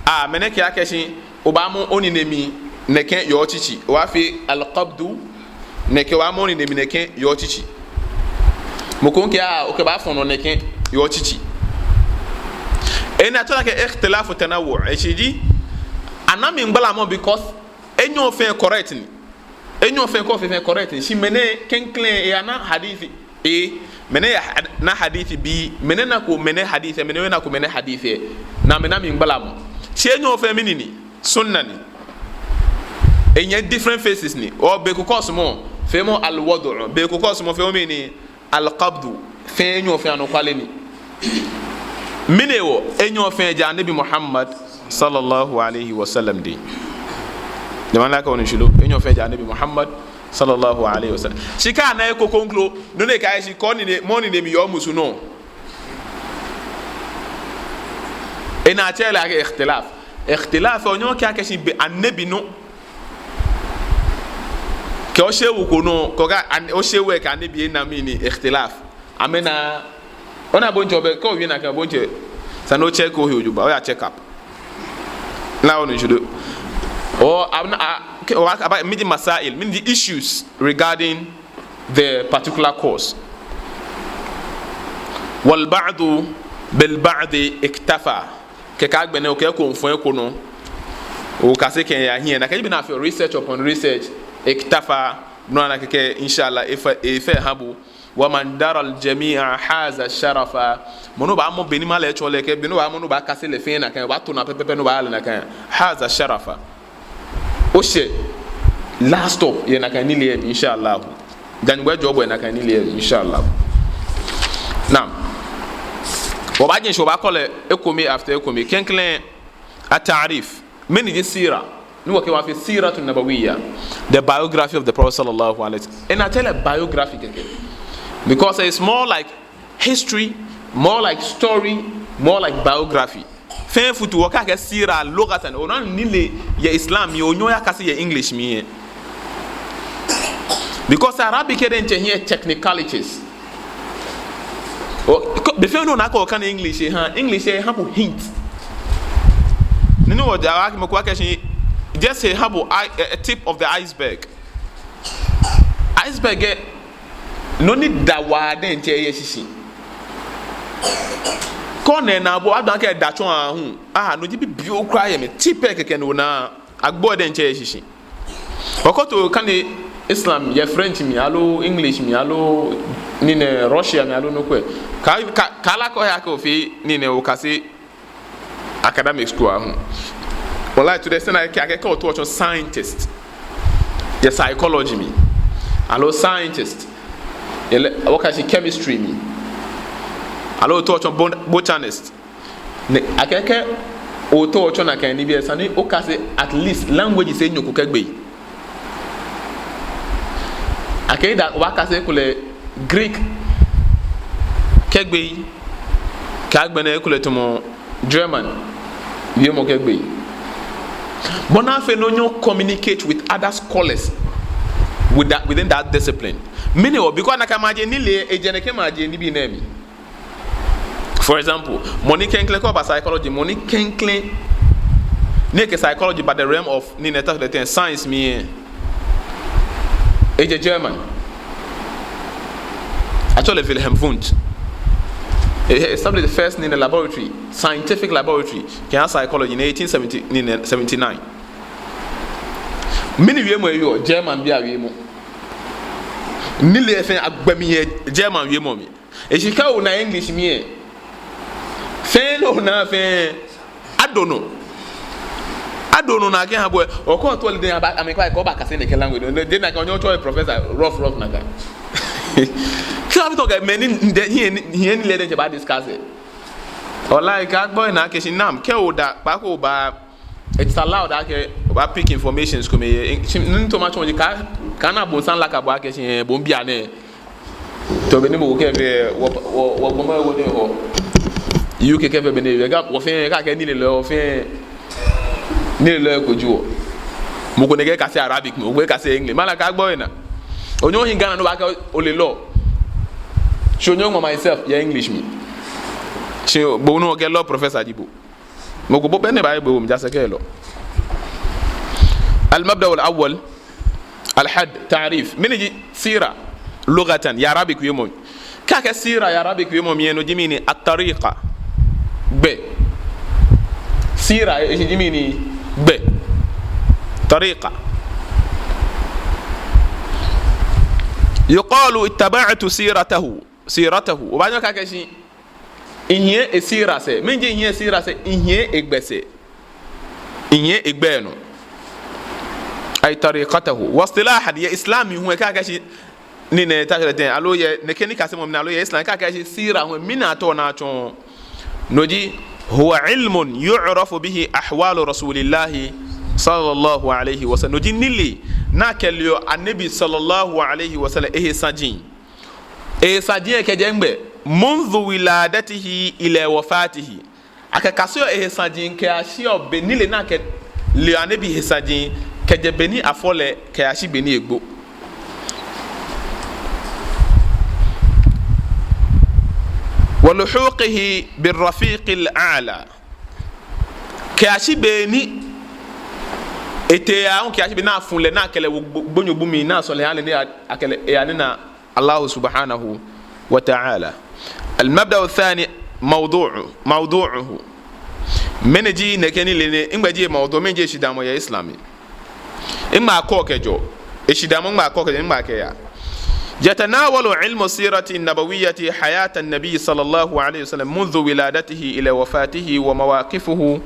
Ah, mɛni kɛɛ akɛ shi, obaamɔ onine mli nɛkɛ yɛ otsitsi. Obaafee alqabdu nɛkɛ, obaamɔ onine mli nɛkɛ yɛ otsitsi. Mɔ ko kɛɛ ah, okɛbaafɔ̃ nɔ nɛkɛ yɛ otsitsi. Enɛ atsɛɔ lɛ akɛ ikhtilafu tanawwu'. Eshishi ji, ana mligbalamɔ because enyɔ fɛɛ correct ni. Enyɔ fɛɛ kɛ ofee fɛɛ correct. Shi mɛni klɛŋklɛŋ, e, ana hadith A, mɛni ya had-, na hadith B, mɛni nako mɛni hadith, mɛni nako mɛni hadith. Ni amɛna mligbalamɔ. Shi enyɔ fɛɛ mɛni ni? Sunna ni. Enyɛ different phases ni. O, be ko kɔɔsɔmɔ, feemɔ alwadu'. Be ko kɔɔsɔmɔ, feemɔ mɛni? Alqabdu, fɛɛ enyɔ fɛɛ anɔkwale ni. Mɛni hewɔ? Enyɔ fɛɛ jɛ Annabi Muhammad sallallahu alaihi wasallam dɛŋ. Jama'a, ila akɛ onu shishi lo, enyɔ fɛɛ jɛ Annabi Muhammad sallallahu alaihi wasallam. Shi kɛ ana eko kroko, no nɛ kɛɛ shi kɛ onine, mɔ onine mli yɔɔ musu nɔ. Enɛ atsɛɔ lɛ akɛ ikhtilaf. Ikhtilaf, onyɛŋ okɛɛ akɛ shi be Annabi nɔ kɛ oshewu ko nɔ, kɛ okɛɛ an-, oshewu lɛ kɛ Annabi lɛ, enaa mɛni? Ikhtilaf. Amɛnaa, ona, bo ŋtsɔ be, kɛ owie nakai, bo ŋtsɔ, esa ni o-check ohe jogbaŋŋ, oya check up. Ni onu shishi. O, abna, a, kɛ, o, aba, mɛni ji masail, mɛni ji issues regarding the particular cause. Wal ba'du bil ba'di iktafa. Kɛkɛ agbɛnɛ okɛ eko miifɔ eko nɔ, okase kɛya hiɛ. Nakai ji bɔ ni afeɔ research upon research, iktafa. No ana akɛ, inshallah, efee, efee ha bo. Wa man dara al-jami'a haza sharafa. Mɔ ni baamɔ bɔ ni male tsɔ lɛ kɛ, bɔ ni baamɔ ni baakase lɛ fɛɛ nakai, baato naa pɛpɛɛpɛ ni baale nakai. Haza sharafa. Oshɛ last stop yɛ nakai nilee lɛ mli, inshallah. Dani gbɛ jɔ bo yɛ nakai nilee lɛ mli, inshallah. Naam. Wɔbaajɛ shi wɔbaakɔ lɛ ekome after ekome. Klɛŋklɛŋ, at-ta'rif. Mɛni ji sira? Ni wɔkɛɛ wɔfee siratu nabawiyya, the biography of the Prophet sallallahu alaihi wasallam. Enaa tsɛ lɛ biography kɛkɛ. Because it's more like history, more like story, more like biography. Fɛɛ futu wɔkɛɛ akɛ sira lughatan, ona nilee yɛ Islam mli, onyɛŋ oyakase yɛ English mli lɛ. Because Arabic lɛ diɛŋtsɛ hiɛ technicalities. O, ko, be fɛɛ ni ona akɛ okane English lɛ, ehaa, English lɛ eha bo hint. Ni, ni wɔ, awa, mɔ ko akɛɛ shi, just eha bo i-, a, a tip of the iceberg. Iceberg lɛ, nɔ ni da waa diɛŋtsɛ yɛ shishi. Kɛ ona lɛ, ona bo, adamɔ akɛ eda tsɔ aahu. Aha, no ji bibioo kwraa yɛ mli, tip lɛ kɛkɛ ni ona. Agbo lɛ diɛŋtsɛ yɛ shishi. Okɔ to okane Islam yɛ French mli, aloo English mli, aloo nii nɛɛ Russia mli, aloo nɔ ko lɛ. Ka, ka, kaala akɛ oya akɛ ofee nii nɛɛ okase academic school aahu. Wallahi, to the extent akɛ, akɛ kɛ otaoɔ otsɔ scientist yɛ psychology mli, aloo scientist yɛ lɛ, okase chemistry mli, aloo otaoɔ otsɔ bon-, botanist. Ni akɛɛ kɛ otaoɔ otsɔ nakai nibii lɛ, esa ni okase at least languages enyɔ ko kɛ gbeyei. Akɛɛ either obaakase ekolɛ Greek kɛ gbeyei, kɛ agbɛnɛ ekolɛ tamɔ German wiemɔ kɛ gbeyei. Bɔ ni afee ni onyɛ o-communicate with other scholars with that, within that discipline. Mɛni hewɔ? Because nakai maje nilee, ejɛ nɛkɛ maje nibii nɛɛ mli. For example, mɔ ni klɛŋklɛŋ kɛ oba psychology, mɔ ni klɛŋklɛŋ ni ekɛ psychology ba the realm of nii nɛɛ, ta the thing, science mli lɛ, ejɛ German. Atsɛɔ lɛ Wilhelm Wundt. He, he established the first nii nɛɛ laboratory, scientific laboratory, kɛha psychology in eighteen seventy, nii nɛɛ, seventy-nine. Mɛni wiemɔ ewieɔ? German bii awiemɔ. Nilee fɛɛ agbɛnɛ yɛ German wiemɔ mli. Eshi kɛ ona English mli lɛ, fɛɛ ni ona fɛɛ, adɔ nɔ. Adɔ nɔ ni akɛha bo lɛ, okɔ to lɛ diɛŋtsɛ aba, amɛkpa kɛ obaakase nɛkɛ language nɔ. Diɛŋtsɛ nakai onyɛ otsɔ professor rough rough nakai. Kɛ abi tɔ kɛ mɛni, nde, hiɛ ni, hiɛ nilee diɛŋtsɛ baa-discuss lɛ. Wallahi, kaagbɔ naa akɛ shi naam, kɛ oda, kpaako obaa, it's allowed akɛ obaa-pick informations komɛi yɛ, shi, nɔ ni mitao matsɔɔ ji ka, kaana bɔ ni esa ni laka bo akɛ shi, eh, bo hu bianɛ. To, be ni mɔ ko kɛɛ be, wɔ, wɔ, wɔ gbɔmɛi wɔ nɛɛ hɔ. U K kɛɛ be ni, wɔ fɛɛ, kɛ akɛɛ nilelɔi, wɔ fɛɛ, nilelɔi ko ji wɔ. Mɔ ko nɛkɛ kase Arabic, mɔ ko kase English. Mala kaagbɔ naa. Onyɛ ohi Ghana ni obaakɛɛ ole law. Shi onyɛ oŋma myself yɛ English mli. Shi bo hu okɛɛ law professor ji bo. Mɔ ko bo pɛ ni baaye bo, mija sɛɛ kɛ law. Al-mabda al-awwal, al-hadd, ta'rif. Mɛni ji sira lughatan, yɛ Arabic wiemɔ? Kɛ akɛɛ sira yɛ Arabic wiemɔ mli lɛ, no ji mɛni? At-tariqa. Gbɛ. Sira, eji mɛni? Gbɛ. Tariqa. Yuqalu ittaba'tu siratahu. Siratahu. Obaanyɛ okɛɛ akɛ shi mihiɛ esira sɛɛ. Mɛni ji mihiɛ esira sɛɛ? Mihiɛ egbɛ sɛɛ. Mihiɛ egbɛ nɔ. Ay tariqatahu. Wa istilahan, yɛ Islam mli hu, kɛ akɛɛ shi nii nɛɛ, ta the thing, aloo yɛ nɛkɛ nikasemɔ mli, aloo yɛ Islam, kɛ akɛɛ shi sira hu, mɛni ataoɔ ni atsɔɔ? No ji, huwa ilmun yu'rafu bihi ahwalu Rasulillahi sallallahu alayhi wa sallam. No ji nilee ni akɛleɔ Annabi sallallahu alayhi wa sallam ehe saji. Ehe saji lɛ kɛjɛ nɛgbɛ? Mundhu wiladatihi ila wafatihi. Akɛkaseɔ ehe saji kɛyashiɔ be nilee ni akɛleɔ Annabi he saji, kɛjɛ be ni afɔ lɛ kɛyashi be ni egbo. ولحوقه بالرفيق الأعلى. Kɛyashi be ni etee aahu, kɛyashi be ni afu lɛ, ni akɛ lɛ wo gbo-, gbonyo bu mli, ni asɔle ahã lɛ, ni a-, akɛ lɛ eyanina Allahu subhanahu wa ta'ala. المبدأ الثاني موضوع، موضوعه. Mɛni ji nɛkɛ nilee nɛɛ, nɛgbɛ ji mawdu, mɛni ji eshidaamɔ yɛ Islam? Nɛgbɛ akɔ kɛjɛɔ? Eshidaamɔ, nɛgbɛ akɔ kɛjɛɔ, nɛgbɛ akɛyaa? يتناول علم السيرة النبوية حياة النبي صلى الله عليه وسلم منذ ولادته إلى وفاته ومواقفه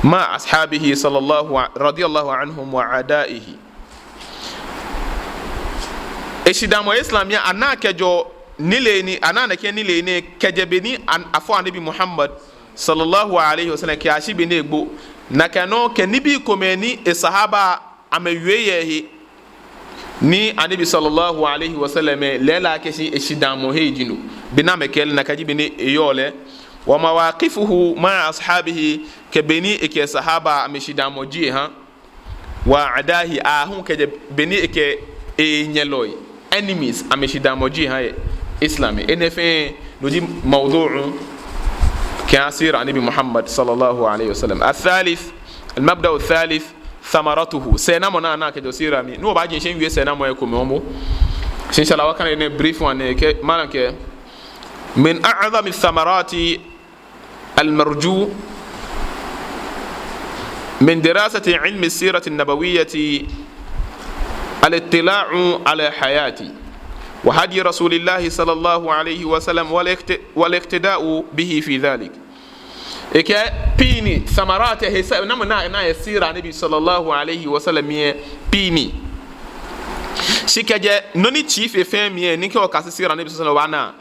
مع أصحابه صلى الله ع-، رضي الله عنهم وأعدائه. Eshidaamɔ Islam lɛ, anaa kɛjɛɔ nilee nɛɛ, anaa nɛkɛ nilee nɛɛ kɛjɛ be ni an-, afɔ Annabi Muhammad sallallahu alaihi wasallam kɛyashi be ni egbo. Nakai nɔŋŋ kɛ nibii komɛi ni esahaba amɛwie yɛ he, ni Annabi sallallahu alaihi wasallam lɛ lɛ akɛ shi eshidaamɔ he ji no. Be ni amɛkɛɛ lɛ, nakai ji be ni eyɔɔ lɛ. ومواقفه مع أصحابه, kɛ be ni ekɛ sahaba amɛshidaamɔ ji ehã. وأعدائه, aahu kɛjɛ be ni ekɛ enyɛlɔi, enemies, amɛshidaamɔ ji ehã yɛ Islam. Enɛ fɛɛ no ji mawdu'u kɛha sira Annabi Muhammad sallallahu alaihi wasallam. الثالث، المبدأ الثالث، ثمرته. Sɛɛnamɔ ni anaa kɛjɛɔ sira mli. Ni wɔbaaje shishi wɔwie sɛɛnamɔi komɛi momo. Shi inshallah wɔkane nɛɛ brief one nɛɛ kɛ, malam kɛɛ, من أعظم الثمرات المرجو من دراسة علم السيرة النبوية الاطلاع على حياة وهدي رسول الله صلى الله عليه وسلم والاقت-، والاقتداء به في ذلك. Ekɛɛ piini, ثمرات, he sɛɛnamɔ ni anaa yɛ sira Annabi sallallahu alaihi wasallam lɛ piini. Shi kɛjɛ nɔ ni tsii fe fɛɛ mli lɛ, ni kɛ okase sira Annabi sallallahu alaihi wasallam obaana.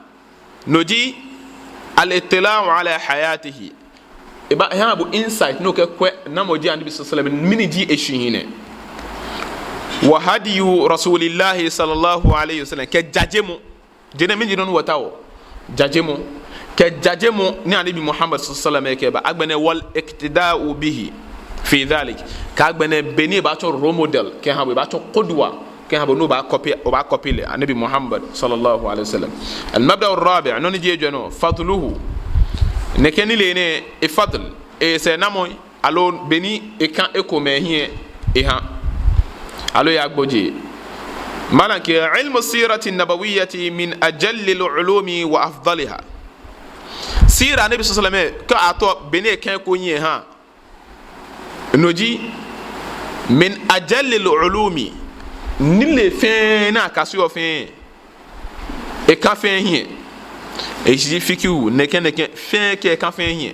No ji الاطلاع على حياته. Ebaa-, ehaa bo insight ni okɛkwɛ namɔ ji Annabi sallallahu alaihi wasallam, mɛni ji eshihilɛ. وهدي رسول الله صلى الله عليه وسلم. Kɛ jajemɔ. Jajemɔ, mɛni ji nɔ ni wɔtaoɔ? Jajemɔ. Kɛ jajemɔ ni Annabi Muhammad sallallahu alaihi wasallam kɛba. Agbɛnɛ والاقتداء به في ذلك. Kɛ agbɛnɛ be ni ebaatsɔ role model kɛha bo, ebaatsɔ قدوة kɛha bo ni obaa copy, obaa copy lɛ, Annabi Muhammad sallallahu alaihi wasallam. المبدأ الرابع, nɔ ni ji ejwɛ nɔ, فضله. Nɛkɛ nilee nɛɛ, e fadl, esɛɛnamɔ, aloo be ni ekã ekomɛi hiɛ ehã, aloo eyagbojee. Malam kɛɛ, علم السيرة النبوية من أجل العلوم وأفضلها. Sira Annabi sallallahu alaihi wasallam, kɛ atao be ni ekã eko hiɛ ehã, no ji من أجل العلوم, nilee fɛɛ ni akaseɔ fɛɛ, ekã fɛɛ hiɛ. Eji fikihu, nɛkɛ nɛkɛ fɛɛ kɛ ekã fɛɛ hiɛ.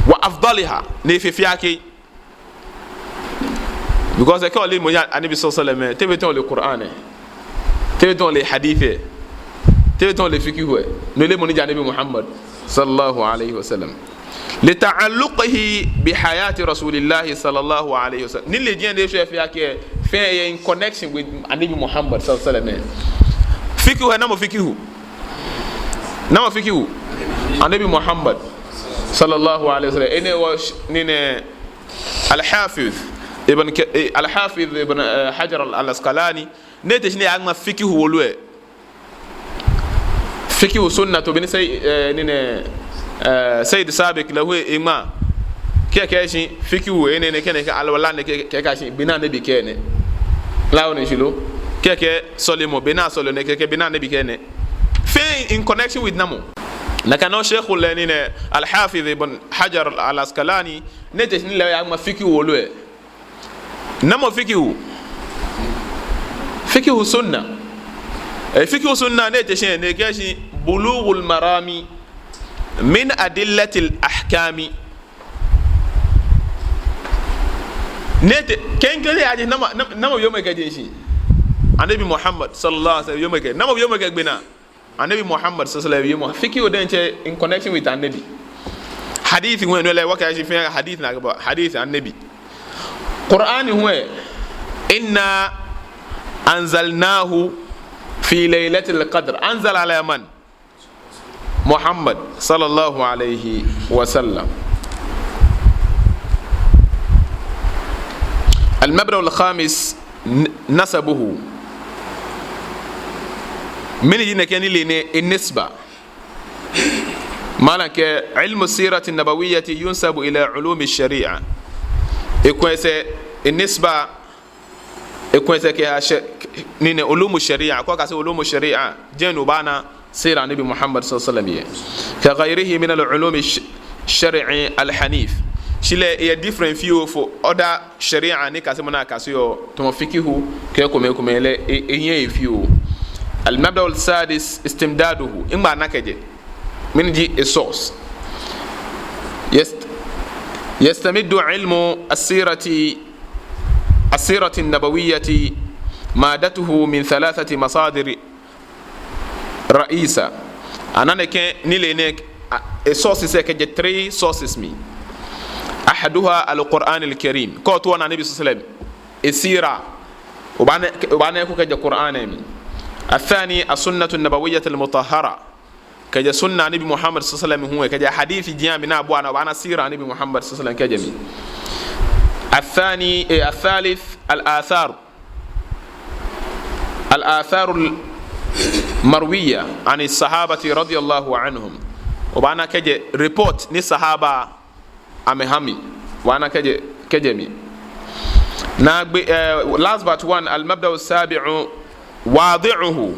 وأفضلها, ni efe fɛɛ akɛ. Because kɛ ole mɔ ni ji Annabi sallallahu alaihi wasallam, te be tɛŋŋ ole Qur'an lɛ, te be tɛŋŋ ole hadith lɛ, te be tɛŋŋ ole fikihu lɛ, ni ole mɔ ni ji Annabi Muhammad sallallahu alaihi wasallam. لتعلقه بحياة رسول الله صلى الله عليه وسلم. Nilee ji nɔ ni eshwɛ fɛɛ akɛ, fɛɛ yɛ in connection with Annabi Muhammad sallallahu alaihi wasallam. Fikihu lɛ, namɔ fikihu? Namɔ fikihu? Annabi Muhammad sallallahu alaihi wasallam. Enɛ hewɔ sh-, nine Al-Hafiz Ibn Ka-, eh, Al-Hafiz Ibn, eh, Hajar Al-, Al-Asqalani, ni ete shi ni eyaŋma fikihu wolo lɛ. Fikihu sunna, tamɔ bɔ ni Say-, eh, nine, eh, Sayyid Sabiq lɛ hu eŋma. Kɛ ekɛɛ shi fikihu, enɛ nɛkɛ nɛkɛ, alwala nɛkɛ, kɛ ekɛɛ shi bɔ ni Annabi kɛɛ nɛ. Lɛ onu shishi lo? Kɛ ekɛɛ sɔlemɔ, bɔ ni asɔleɔ nɛkɛ, kɛ bɔ ni Annabi kɛɛ nɛ. Fɛɛ in connection with namɔ? Nakai nɔŋŋ Sheikhul, nine, Al-Hafiz Ibn Hajar Al-Asqalani, ni ete shi ni lɛ hu eyaŋma fikihu wolo lɛ. Namɔ fikihu? Fikihu sunna. Eh, fikihu sunna ni ete shi, ni ekɛɛ shi Bulughul Marami min Adillatil Ahkami. Ni ete, klɛŋklɛŋ lɛ eji namɔ, nam-, namɔ wiemɔ ekɛje shishi? Annabi Muhammad sallallahu alaihi wasallam wiemɔ ekɛ. Namɔ wiemɔ ekɛgbe naa? Annabi Muhammad sallallahu alaihi wasallam wiemɔ. Fikihu diɛŋtsɛ in connection with Annabi. Hadith hu, no lɛ wɔkɛɛ shi fɛɛ hadith ni akɛba, hadith Annabi. Qur'an hu, إنا أنزلناه في ليلة القدر. أنزل على من؟ Muhammad sallallahu alaihi wasallam. Al-mabda' al-khamis, n-, nasabuhu. Mɛni ji nɛkɛ nilee nɛɛ, e nisba. Malam kɛɛ, ilmu sirati nabawiyyati yunsabu ila ulumi shari'a. Ekwɛ sɛɛ, e nisba, ekwɛ sɛɛ kɛha shɛ-, nii nɛɛ ulumu shari'a, kɛ okase ulumu shari'a, jɛi ni obaana sira Nabi Muhammad sallallahu alaihi wasallam yɛ. Ka ghayrihi min al-ulumi sh-, shari'i al-hanif. Shi lɛ, eyɛ different fioo from other shari'a nikasemɔ ni akaseɔ, tamɔ fikihu, kɛ komɛi komɛi lɛ, e-, ehiɛ efioo. Al-mabda' al-sadis istimdaduhu. Eŋma nɔ kɛjɛ. Mɛni ji e source? Yast-, yastamiddu ilmu as-sirati, as-sirati an-nabawiyyati maddatuhu min thalathati masadir ra'isa. Ana nɛkɛ nilee nɛɛ, a, e sources lɛ kɛjɛ three sources mli. Ahaduha al-Qur'an al-Karim. Kɛ otao oona Nabi sallallahu alaihi wasallam, e sira, obaana, obaana eko kɛjɛ Qur'an lɛ mli. Athani as-sunnatu an-nabawiyyatu al-mutahhara. Kɛjɛ sunna Nabi Muhammad sallallahu alaihi wasallam hu, kɛjɛ hadith jiaŋ mli ni abuaa naa, obaana sira Nabi Muhammad sallallahu alaihi wasallam kɛjɛ mli. Athani, eh, athalith al-athar. Al-atharul marwiyya ani sahabati radiyallahu anhum. Obaana kɛjɛ report ni sahaba amɛha mli. Obaana kɛjɛ, kɛjɛ mli. Naagbee, eh, last but one, al-mabda'u sabi'u, wadi'uhu.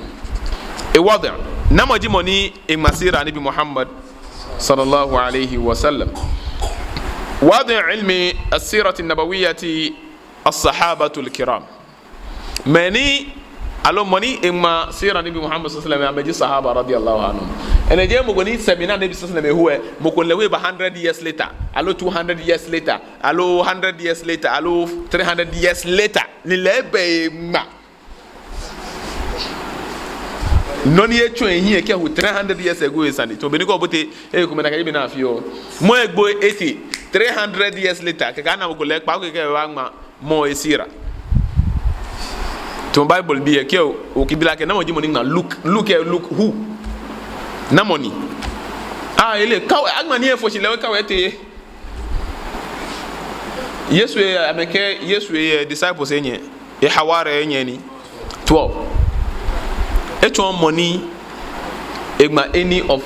E wadi'. Namɔ ji mɔ ni eŋma sira Nabi Muhammad sallallahu alaihi wasallam. Wadi' ilmi as-sirati nabawiyyati as-sahabatul kiram. Mɛni, aloo mɔ ni eŋma sira Nabi Muhammad sallallahu alaihi wasallam, amɛji sahaba radiyallahu anhum. Enɛ jeee mɔ ko ni sɛbi Nabi sallallahu alaihi wasallam ehu lɛ, mɔ ko lɛ ehu eba hundred years later, aloo two hundred years later, aloo hundred years later, aloo three hundred years later, ni lɛ ebɛ eŋma. Nɔ ni etsɔ ehiɛ kɛho three hundred years ago esani. Tamɔ bɔ ni kɛ obote, eh, ekomɛi nakai ji bɔ ni afeɔ. Mɔ egbo ete three hundred years later, kɛkɛ ana mɔ ko lɛ kpa, kɛkɛ ebaŋma mɔ esira. Tamɔ Bible bii lɛ, kɛ o, okɛɛ bi lɛ akɛ, namɔ ji mɔ ni ŋma Luke, Luke lɛ, Luke who? Namɔ ni? Ah, ele, kawɛ, aŋma nii lɛ fɔ shi lɛ, kawɛ etee. Yesu lɛ, amɛkɛɛ, Yesu lɛ disciples enyɛ, ehawari enyɛ ni. Twelve. Etsɔɔɔ mɔ ni eŋma any of,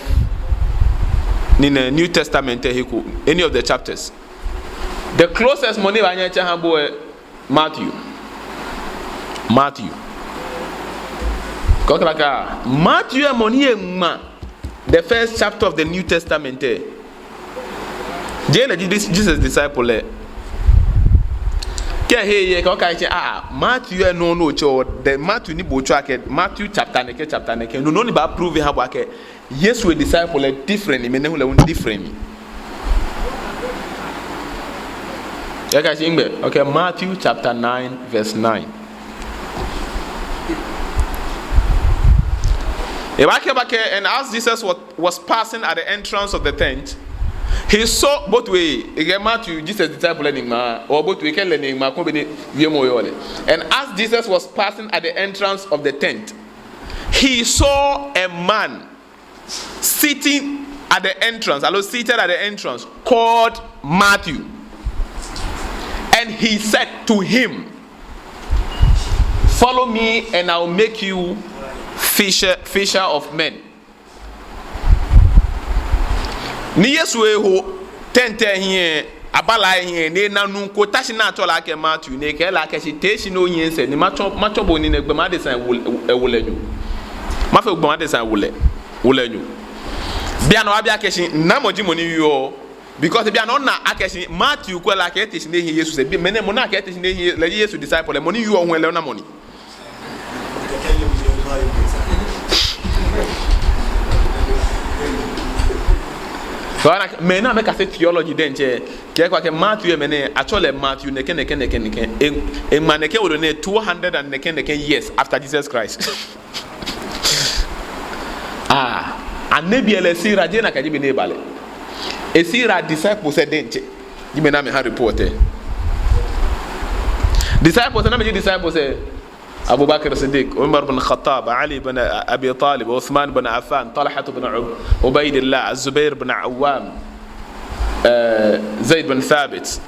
nii nɛɛ, New Testament lɛ he ko, any of the chapters. The closest mɔ ni baanyɛ etsɛ aha bo lɛ, Matthew. Matthew. Kɔkɔɔkɔ, Matthew lɛ mɔ ni eŋma the first chapter of the New Testament lɛ. Jeee lɛ ji dis-, Jesus disciple lɛ. Kɛ he yɛ, kɛ okɛɛ akɛ, ah, Matthew lɛ nɔŋŋ ni otsɛɔ, the Matthew ni bo otsɛɔ akɛ, Matthew chapter nɛkɛ, chapter nɛkɛ. No, no ni baa prove aha bo akɛ Yesu disciple lɛ different ni, mɛi nɛɛ hu lɛ hu different ni. Yɛ ka shi ŋgbɛ? Okay, Matthew chapter nine, verse nine. Ebaakɛɛ, ebaakɛɛ, and as Jesus was, was passing at the entrance of the tent, he saw, both way, ekɛɛ Matthew, Jesus disciple lɛ ni ŋma, or both way, ekɛɛ lɛ ni ŋma, koni bɔ ni wiemɔ yɔɔ lɛ. And as Jesus was passing at the entrance of the tent, he saw a man sitting at the entrance, aloo seated at the entrance, called Matthew. And he said to him, "Follow me and I will make you fisher, fisher of men." Ni Yesu eho tent lɛ hiɛ, abala lɛ hiɛ, ni ena nuu ko ta shi ni atsɛɔ lɛ akɛ Matthew, ni ekɛɛ lɛ akɛ, shi tee shi ni onyiɛ misɛɛ, ni matsɔɔ, matsɔɔ bo nii nɛɛ gbɔmɔ adesa lɛ wo-, ewo lɛ nyo. Mafee gbɔmɔ adesa lɛ wo lɛ, wo lɛ nyo. Bianɛ obi akɛ shi, namɔ ji mɔ ni wieɔ? Because bianɛ ona akɛ shi Matthew kwɛ lɛ akɛ ete shi ni ehiɛ Yesu sɛɛ. Bi mɛni mɔ ni akɛɛ ete shi ni ehiɛ, lɛ ji Yesu disciple lɛ, mɔ ni wieɔ hu lɛ, namɔ ni? Mɛi ni amɛkase theology diɛŋtsɛ kɛɛ akɛ Matthew lɛ, mɛni, atsɛɔ lɛ Matthew nɛkɛ, nɛkɛ, nɛkɛ, nɛkɛ. E, eŋma nɛkɛ wolo nɛɛ two hundred and nɛkɛ, nɛkɛ years after Jesus Christ. Ah, Annabi lɛ sira jeee nakai ji bɔ ni eba lɛ. Esira disciples lɛ diɛŋtsɛ ji mɛi ni amɛha report lɛ. Disciples lɛ, namɛi ji disciples lɛ? Abu Bakr Siddiq, Umar bin Khattab, Ali bin Abi Talib, Uthman bin Affan, Talhat bin Ub-, Ubaidillah, Zubair bin Awwam, eh, Zaid bin Thabit.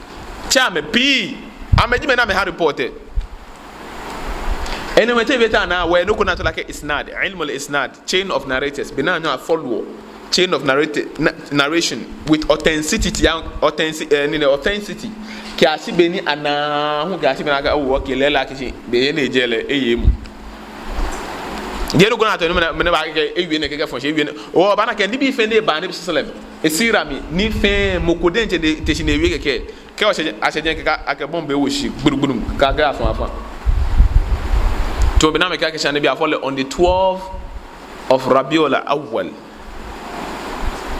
Tsɛ amɛ pii, amɛji mɛi ni amɛha report lɛ. Enɛ mɛi tɛ bɛ ta na wɛ nɔ ko ni atsɛɔ lɛ akɛ isnad, ilmul isnad, chain of narrators, bɔ ni anyɛɔ a-follow chain of narrati-, na-, narration with authenticity, ya-, authentic-, eh, ni nɛ authenticity. Kɛyashi be ni ana hu, kɛyashi be ni akɛɛ, oh, okay, lɛɛlɛŋ akɛ shi be nɛɛ jɛ lɛ, eye emuu. Jeee nɔ ko ni atsɛɔ ni mɛi nɛɛ, mɛi nɛɛ baakɛɛ akɛ ewie nɛkɛ kɛfɔ shi, ewie nɛɛ. Obaana akɛ nibii fɛɛ ni ba Anabi sallallahu alaihi wasallam esira mli, ni fɛɛ mɔ ko diɛŋtsɛ ni te shi ni ewie kɛkɛ. Kɛ oshɛ, ashɛ jɛi kɛkɛ, akɛ bomb ewo shi gburugburu, kɛkɛ afã afã. Tamɔ bɔ ni amɛkɛɛ akɛ shi Anabi afɔ lɛ on the twelfth of Rabiul Awwal,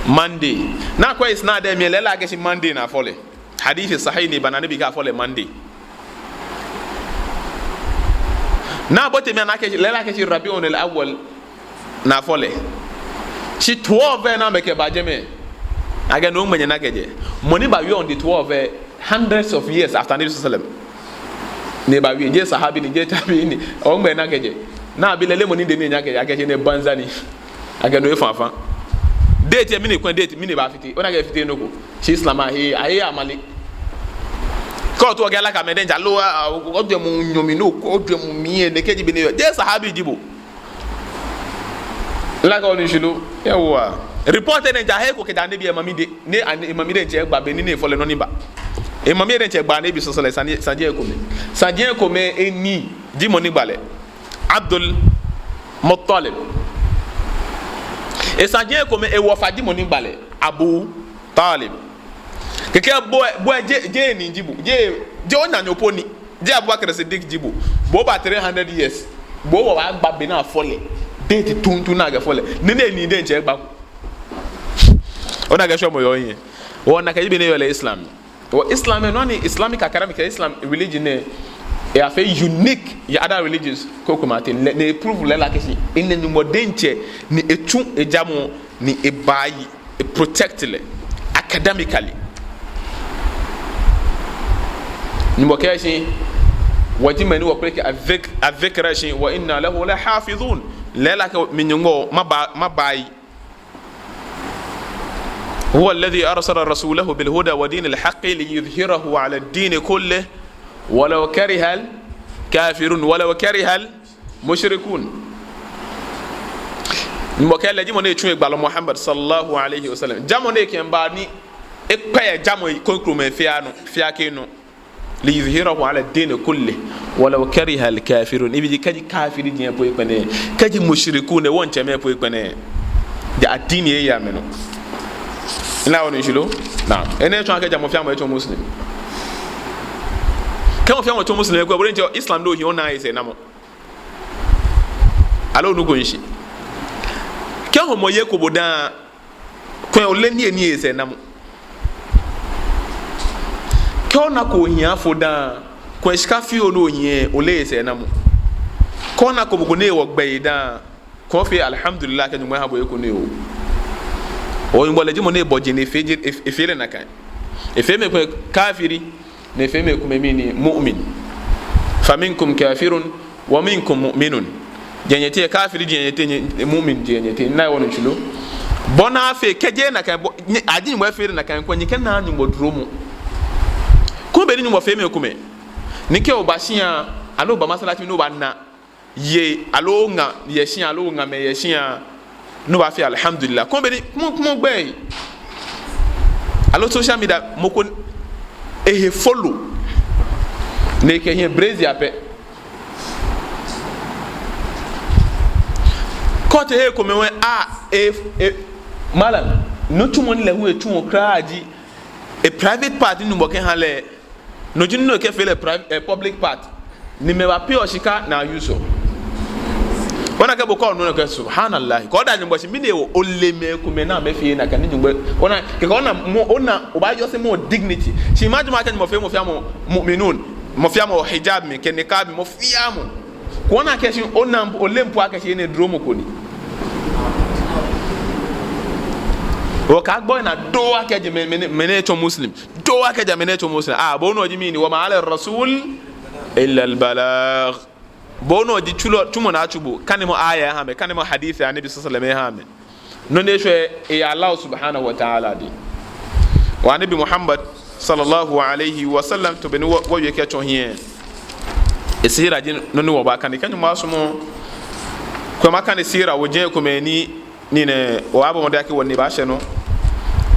Monday. Ni akwɛ isnad lɛ mli lɛ, lɛɛlɛŋ akɛ shi Monday ni afɔ lɛ. Hadith sahih ni ba ni Anabi kɛɛ afɔ lɛ Monday. Ni abote mli ana akɛ shi, lɛɛlɛŋ akɛ shi Rabiul Awwal ni afɔ lɛ. Shi twelve lɛ ni amɛkɛba jɛmɛ, akɛ no ŋmɛnɛ ni akɛjɛ. Mɔ ni bawie on the twelve lɛ, hundreds of years after Anabi sallallahu alaihi wasallam ni ebawie. Jeee sahabi ni, jeee tabi'i ni. Ŋmɛnɛ ni akɛjɛ. Ni abi lɛ, lɛ mɔ ni de ni enya akɛjɛ, akɛ shi enɛ banza ni. Akɛ no efã afã. Date lɛ mɛni kwɛ, date mɛni baafite. Ona akɛ efiteee nɔ ko. Shi Islam ahe, ahe amale. Kɛ otaoɔ okɛlaka mɛi diɛŋtsɛ aloo, ah, ojwɛŋmɔ nyɔɔŋ mli nɔ ko, ojwɛŋmɔ mli lɛ, nɛkɛ ji bɔ ni eyɔɔ. Jeee sahabi ji bo. Laka onu shishi lo. Yawwa. Report lɛ diɛŋtsɛ ahe eko kɛjɛ Anabi, emami dɛŋ. Ni Ana-, emami diɛŋtsɛ egba be ni efɔ lɛ nɔ ni ba. Emami diɛŋtsɛ egba Anabi sallallahu alaihi wasallam saji, saji ekomɛi. Saji ekomɛi enii ji mɔ ni gba lɛ. Abdul Muttalib. Esaji ekomɛi ewɔfa ji mɔ ni gba lɛ, Abu Talib. Kɛkɛ bo, bo jeee, jeee enii ji bo, jeee, jeee onaanyo po ni, jeee Abubakar Siddiq ji bo. Bo oba three hundred years. Bo obaagba be ni afɔ lɛ. Date tuuntu ni akɛfɔ lɛ. Ni enii diɛŋtsɛ egbako. Ona akɛ shwɛmɔ yɔɔ hiɛ. Ona akɛ ji bɔ ni eyɔɔ lɛ Islam. Wɔ Islam lɛ, nɔ ni Islamic Academy kɛɛ Islam religion lɛ, eyafee unique yɛ other religions komɛi ateŋ. Ni, ni eprove lɛɛlɛŋ akɛ shi enɛ Nyɔŋmɔ diɛŋtsɛ ni etsu ejamɔ ni ebaayi, eprotect lɛ academically. Nyɔŋmɔ kɛɛ shi, wɔji mɛi ni wɔkpeleke adh-dhikr-, adh-dhikra shi, wa inna lahu lahafidhun. Lɛɛlɛŋ akɛ mi Nyɔŋmɔ maba-, mabaayi. هو الذي أرسل رسوله بالهدى ودين الحق ليظهره على الدين كله ولو كره الكافرون، ولو كره المشركون. Nyɔŋmɔ kɛɛ lɛ ji mɔ ni etsu egbalɔ Muhammad sallallahu alaihi wasallam. Jamɔ ni ekɛba ni ekpɛ jamɔ krokomɛi fɛɛ anɔ, fɛɛ kɛ nɔ. ليظهره على الدين كله ولو كره الكافرون. Ebi ji kɛji kafiri diɛŋtsɛ po ekpɛlɛɛɛ, kɛji mushrikun, wɔŋtsɛmɛi po ekpɛlɛɛɛ. Ja addini lɛ yɛ amɛnɔ. Ona onu shishi lo? Naam. Enɛ tsɔɔ akɛ ja mɔ fɛɛ mɔ etsɔ Muslim. Kɛ mɔ fɛɛ mɔ tsɔ Muslim, ekolɛ bo diɛŋtsɛ Islam lɛ ohiɛ, onaaa esɛɛnamɔ. Aloo onu ko shishi. Kɛ hɔmɔ ye ko bo dã, kulɛ oleee nii ni yɔɔ esɛɛnamɔ. Kɛ onako ohiɛ afo dã, kulɛ shika fioo ni ohiɛ, oleee esɛɛnamɔ. Kɛ onako mɔ ko ni ewɔ gbɛ yi dã, kulɛ ofee alhamdulillah akɛ Nyɔŋmɔ eha bo eko ni ewɔ. Hewɔ Nyɔŋmɔ lɛ ji mɔ ni ebɔ jeŋ ni efee je-, ef-, efee lɛ nakai. Efee mɛi komɛi kafiri, ni efee mɛi komɛi mɛni, mu'min. فمنكم كافر ومنكم مؤمن. Jeŋ nyɛteŋ kafiri, jeŋ nyɛteŋ mu'min, jeŋ nyɛteŋ. Ona onu shishi lo? Bɔ ni afee kɛjɛ nakai, bɔ, nyɛ, aji Nyɔŋmɔ efee nakai, kulɛ nyɛkɛna Nyɔŋmɔ duromɔ. Kulɛ be ni Nyɔŋmɔ fee mɛi komɛi, ni kɛ oba shia, aloo oba masalaci ni obaana yei, aloo ŋa yɛ shia, aloo ŋamɛi yɛ shia, ni obaafee alhamdulillah. Kulɛ be ni, kulɛ, kulɛ gbɛ. Aloo social media, mɔ ko ehe follow. Ni ekɛ ehiɛ brace ya pɛ. Kɛ otee he komɛi hu, ah, e, e, malam, nitsumɔ ni lɛ hu etsuɔ kwraa ji e private part ni Nyɔŋmɔ kɛha lɛ. No ji nɔ ni ekɛfee lɛ pri-, eh, public part. Ni mɛi ba pay-ɔ shika ni a-use-ɔ. Ona akɛ bo kɛ onu lɛ okɛɛ subhanallah. Kɛ oda Nyɔŋmɔ shi mɛni hewɔ, ole mɛi komɛi ni amɛfeee nakai ni Nyɔŋmɔ. Ona, kɛkɛ ona mɔ, ona, obaayɔse mɔ dignity. Shi majumɔ akɛ Nyɔŋmɔ fee mɔ fɛɛ mɔ mu'minun. Mɔ fɛɛ mɔ hijab mli, kɛ niqab mli, mɔ fɛɛ mɔ. Kɛ ona akɛ shi, ona, oleee po akɛ shi enɛ duromɔ ko ni. Okagbo ena do akɛ jeee mɛi, mɛi, mɛi ni etsɔ Muslim. Do akɛ jeee mɛi ni etsɔ Muslim. Ah, bo no ji mɛni, وما على الرسول إلا البلاغ. Bo nɔ ji tsulɔ, tsumɔ ni atsu bo. Kanemɔ aya ha amɛ, kanemɔ hadith Anabi sallallahu alaihi wasallam ha amɛ. Nɔ ni eshwɛ, eyɛ Allah subhanahu wa ta'ala dɛŋ. Wa Anabi Muhammad sallallahu alaihi wasallam, tamɔ bɔ ni wɔ, wɔwie kɛtsɔ hiɛ. Esira ji nɔ ni wɔbaakane. Kɛ Nyɔŋmɔ sumɔ, kulɛ makane sira woji komɛi ni, ni nɛɛ, wɔbaabɔ mɔdɛŋ akɛ wɔnine baashɛ nɔ.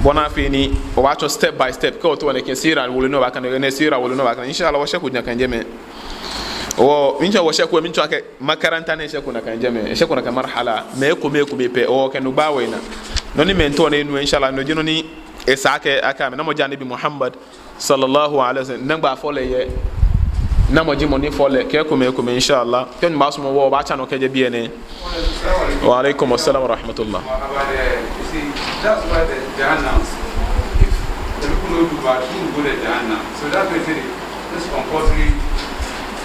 Bɔ ni afee ni wɔbaatsɔ step by step. Kɛ wɔto wɔnine kɛ sira wolo ni wɔbaakane, nɛɛ sira wolo ni wɔbaakane. Inshallah, wɔshɛko nakai jɛmɛ. Wɔ, miitsɔɔ wɔshɛko, miitsɔɔ akɛ makaranta nɛɛ shɛko nakai jɛmɛ, eshɛko nakai marhala, mɛi komɛi komɛi pɛ, wɔkɛ nu baa wɔyi naa. Nɔ ni mɛi tɔɔ nɛɛ nu, inshallah, no ji nɔ ni esa akɛ, akɛ amɛ, namɔ ji Anabi Muhammad sallallahu alaihi wasallam, nɛgbɛ afɔ lɛ yɛ, namɔ ji mɔ ni fɔ lɛ, kɛ komɛi komɛi, inshallah. Kɛ Nyɔŋmɔ sumɔ, wɔbaatsa nɔ kɛjɛ biɛ nɛɛ. Wa alaikum assalam wa rahmatullah. About the, you see, that's why the Jahannam, if the people don't do bad, who will go to Jahannam? So that way, it's compulsory.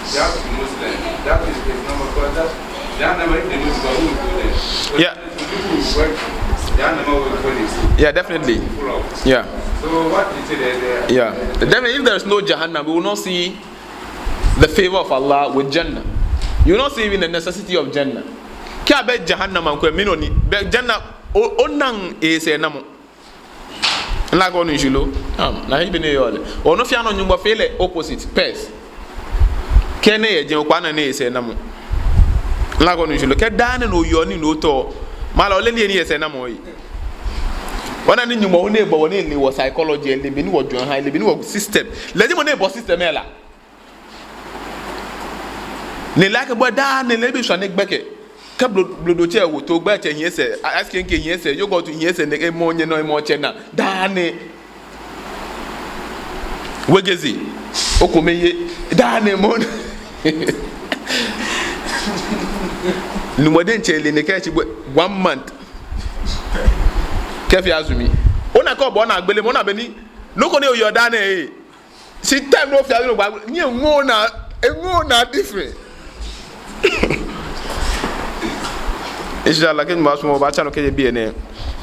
They have to be Muslim. That is, is number one. That Jahannam, if they don't do bad, who will go there? So, yeah, the people who work, Jahannam will go there. Yeah, definitely. Full of. Yeah. So what you say there, there? Yeah. Definitely, if there is no Jahannam, we will not see the favor of Allah with Jannah. You will not see even the necessity of Jannah. Kɛ abɛ Jahannam ankwɛ, mɛni nɔ ni bɛ Jannah, o, onaŋ esɛɛnamɔ. Nla ko ni shilo. Am, na hibi ne yole. Ono fia no Nyɔŋmɔ fee lɛ opposite, pes. Kɛ ni eyɛ jɛmɛ okpa na ni esɛɛnamɔ. Nla ko ni shilo. Kɛ daa nɛɛ oyɔɔ nii ni otɔɔ, mala ole ni eni esɛɛnamɔ yi. Ona ni Nyɔŋmɔ hu ni ebɔ wɔ ni ele wɔ psychology, ele bɔ ni wɔjwɛŋɔ, ele bɔ ni wɔ system. Lɛ ji mɔ ni ebɔ system lɛ la. Ni lɛ kɛ bɔ daa nɛɛ lɛ bi shwane gbɛkɛ. Kɛ blo-, blodo tsɛ wo to gbɛ tsɛ hiɛ sɛɛ, a-, ice cream cake hiɛ sɛɛ, yogurt hiɛ sɛɛ, nɛkɛ mɔ nyɛ nɔ mɔ tsɛ na. Daa nɛɛ. Wegeze. Okome ye. Daa nɛɛ mɔ. Numɔ diɛŋtsɛ le nɛkɛ tsi bɔ one month. Kɛfee azumi. Ona kɛ obɔ naa gbele mɔ na beni. Nɔ ko ni oyɔɔ daa nɛɛ, eh. Shi time ni ofee azumi lɛ, ni eŋɔɔ naa, eŋɔɔ naa different. Inshallah, kɛ Nyɔŋmɔ sumɔ, wɔbaatsa nɔ kɛjɛ biɛ nɛɛ.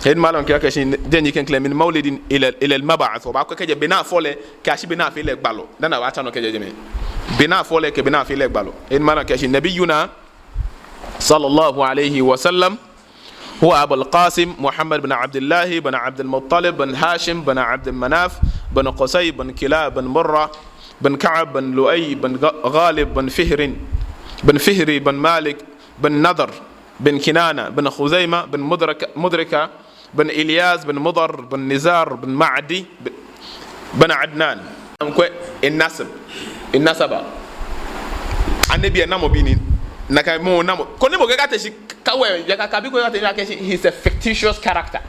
He ni malam kɛɛ akɛ shi, jɛi ni klɛŋklɛŋ, min mawlidin ila, ila al-mab'ath, wɔbaakwɛ kɛjɛ bɔ ni afɔ lɛ, kɛyashi bɔ ni afee lɛ gbalɔ. Dani wɔbaatsa nɔ kɛjɛ jɛmɛ. Bɔ ni afɔ lɛ, kɛ bɔ ni afee lɛ gbalɔ. He ni malam kɛɛ shi, nabiyyuna sallallahu alayhi wa sallam, هو أبو القاسم محمد بن عبد الله بن عبد المطلب بن هاشم بن عبد مناف بن قصي بن كلاب بن مرة بن كعب بن لؤي بن غ-، غالب بن فهر بن فهر بن مالك بن نضر بن كنانة بن خزيمة بن مدرك-، مدركة بن إلياس بن مضر بن نزار بن معدي ب-، بن عدنان. Ankwɛ, enasab, enasaba. Anabi lɛ namɔ bi ni, nakai mɔ namɔ. Koni mɔ kɛ kate shi kawɛ, ya ka kabi ko kate shi akɛ shi, he's a fictitious character.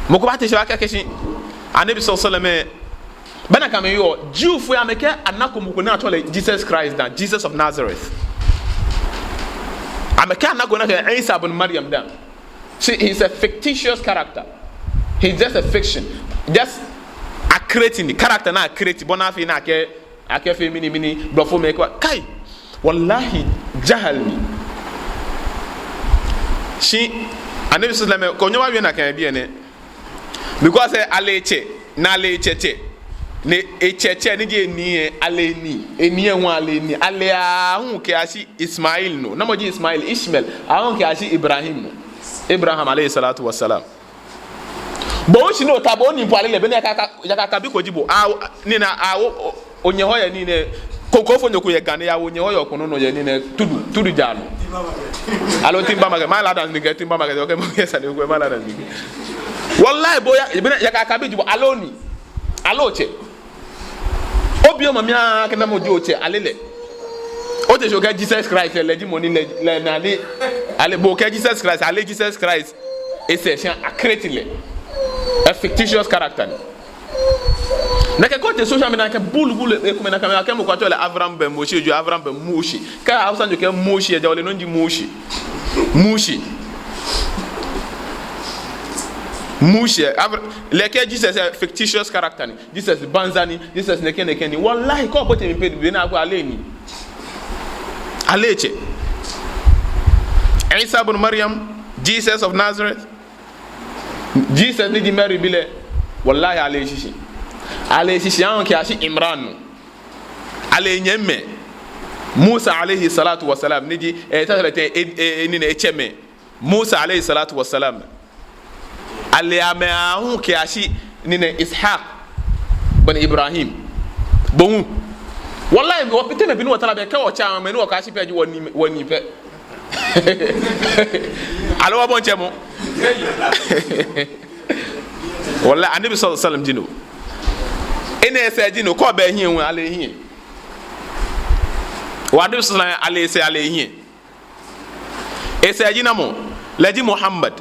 Mɔ ko baate shi akɛ shi, Anabi sallallahu alaihi wasallam, bana kame yo, Jewfoi amɛkɛɛ anako mɔ ko ni atsɛɔ lɛ Jesus Christ dã, Jesus of Nazareth. Amɛkɛɛ anako nakai Isa bin Maryam dã. See, he's a fictitious character. He's just a fiction. Just a creating the character ni a create, bɔ ni afee ni akɛ, akɛfee mɛni mɛni, blɔfomɛi kɛ wa. Kai, wallahi, jahal ni. Shi, Anabi sallallahu alaihi wasallam, kɛ onyɛ obawie nakai biɛ nɛɛ. Because, eh, ale etsɛ, ni ale etsɛtsɛ. Ni etsɛtsɛ, ni ji eni lɛ, ale eni. Eni lɛ hu ale eni. Ale aahu kɛyashi Ismail nɔ. Namɔ ji Ismail, Ishmael. Aahu kɛyashi Ibrahim nɔ. Abraham alayhi salatu wassalam. Bo shi ni ota bo ni po ale lɛ, beni ya ka, ya ka, ya ka bi ko ji bo. A, ni na, a, o, o, onyɛ hɔ yɛ ni nɛ. Ko, ko fo nyɛ ko yɛ Ga ni ya, onyɛ hɔ yɛ ko nɔ nɔ yɛ ni nɛ. Tudu, Tudu ja nɔ. Aloo Timber Market, Mile Adams ni kɛ Timber Market, okay, mɔ kɛ sane ko Mile Adams ni. Wallahi, bo ya, beni ya ka, ka bi ji bo, ale oni. Ale otsɛ. Obi omami akɛ namɔ ji otsɛ, ale lɛ. Otsɛ shi okɛɛ Jesus Christ, lɛ ji mɔ ni lɛ, lɛ ni ale. Ale bo okɛɛ Jesus Christ, ale Jesus Christ. Ese shi a create lɛ. A fictitious character ni. Nakai kɛ otee social media kɛ bulu bulu, ekomɛi nakai, akɛ mɔ ko atsɛɔ lɛ Avram ben Moshe, jio Avram ben Moshe. Kɛ Hausa jio kɛ Moshe, ja ole nɔ ni ji Moshe. Moshe. Moshe, Avra-, lɛ kɛɛ Jesus, eh, fictitious character ni. Jesus banza ni, Jesus nɛkɛ nɛkɛ ni. Wallahi, kɛ obote mli pɛ, be ni akwɛ ale ni. Ale etsɛ. Isa bin Maryam, Jesus of Nazareth. Jesus ni ji Mary bi lɛ. Wallahi, ale eshishi. Ale eshishi, aahu kɛyashi Imran nɔ. Ale enyɛmimɛi. Musa alayhi salatu wa salam, ni ji, eh, ta, ta, ta, eh, eh, eh, ni ne etsɛmɛi. Musa alayhi salatu wa salam. Ale amɛ aahu kɛyashi ni ne Ishaq bin Ibrahim. Bo hu. Wallahi, wɔpite mɛ binu wɔtala bɛ kɛ wɔtsa mɛ ni wɔkɛyashi pɛ ji wɔnii, wɔnii pɛ. Aloo wɔbɔi tsɛmɔ. Wallahi, Annabi sallallahu alaihi wasallam ji no. Enɛ esɛɛ ji no, kɛ obɛ ehiɛ hu, ale ehiɛ. Wa Annabi sallallahu alaihi wasallam, ale esɛɛ, ale ehiɛ. Esɛɛ ji namɔ? Lɛ ji Muhammad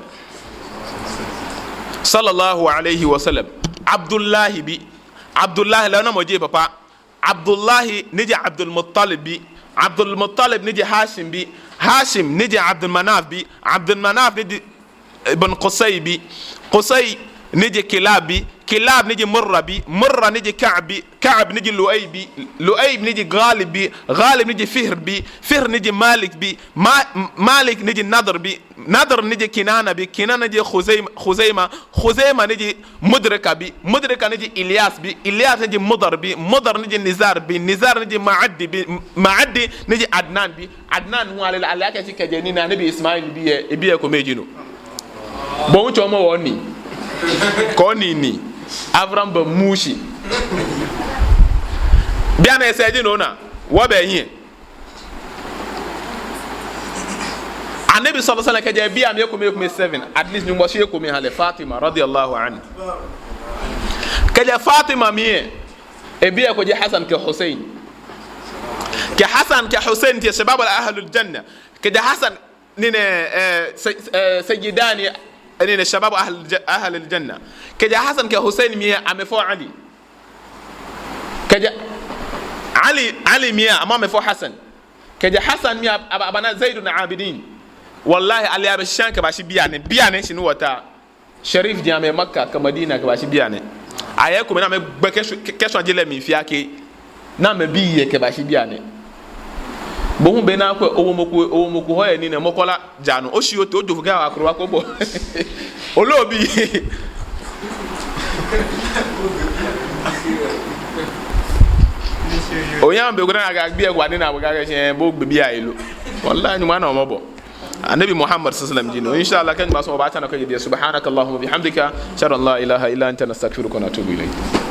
sallallahu alaihi wasallam. Abdullahi bi. Abdullahi lɛ namɔ ji epapa? Abdullahi ni ji Abdul Muttalib bi. Abdul Muttalib ni ji Hashim bi. Hashim ni ji Abdul Manaf bi. Abdul Manaf ni ji Ibn Qusay bi. Qusay ni ji Kilab bi. Kilab ni ji Murra bi. Murra ni ji Ka'b bi. Ka'b ni ji Lu'ay bi. Lu'ay ni ji Ghalib bi. Ghalib ni ji Fihr bi. Fihr ni ji Malik bi. Ma-, Malik ni ji Nadr bi. Nadr ni ji Kinana bi. Kinana ni ji Khuzayma, Khuzayma. Khuzayma ni ji Mudrika bi. Mudrika ni ji Ilyas bi. Ilyas ni ji Mudar bi. Mudar ni ji Nizar bi. Nizar ni ji Ma'addi bi. Ma'addi ni ji Adnan bi. Adnan hu ale, ale akɛ shi kɛjɛ ni Annabi Ismail bi yɛ, ebi yɛ kome ji no. Bo hu tsɔɔmɔ wɔ nii. Kɛ onii ni. Abraham bɛ mushi. Bianɛ esɛɛ ji no naa. Wɔbɛ ehiɛ. Annabi sallallahu alaihi wasallam kɛjɛ ebii amli ekome, ekome seven. At least Nyɔŋmɔ shi ekome ha lɛ, Fatima radiyallahu anha. Kɛjɛ Fatima mli lɛ, ebii eko ji Hasan kɛ Hussein. Kɛ Hasan kɛ Hussein ji shabab ahlul janna. Kɛjɛ Hasan ni ne, eh, say-, eh, sayyidani, ni ne shabab ahl ja-, ahlil janna. Kɛjɛ Hasan kɛ Hussein mli lɛ amɛfɔ Ali. Kɛjɛ Ali, Ali mli lɛ amɛ, amɛfɔ Hasan. Kɛjɛ Hasan mli lɛ ab-, ab-, abana Zainul Abidin. Wallahi, ale abɛ shia kɛbashi bianɛ, bianɛ shi ni wɔta. Sharif ji amɛ Makka kɛ Madina kɛbashi bianɛ. Ayɛ kome ni amɛgbɛ kɛ su-, kɛ, kɛ sua je lɛ mli fɛɛ kɛ. Ni amɛbi yɛ kɛbashi bianɛ. Bo hu be ni akwɛ, owo mɔ ko, owo mɔ ko hɔ yɛ ni ne mɔ ko la ja nɔ. Oshi otee, ojo fo kɛ awa kro wa ko bo. Oloo bi. Oya be ko na aga gbi egwa ni na bo ka kɛ shi bo gbi bi ayi lo. Wallahi, ni mana mɔ bo. Annabi Muhammad sallallahu alaihi wasallam ji no. Insha Allah, kɛ Nyɔŋmɔ sumɔ wɔbaatsa nɔ kɛjɛ biɛ. Subhanakallahumma bihamdika, ashhadu an la ilaha illa anta, nastaghfiruka wa natubu ilayk.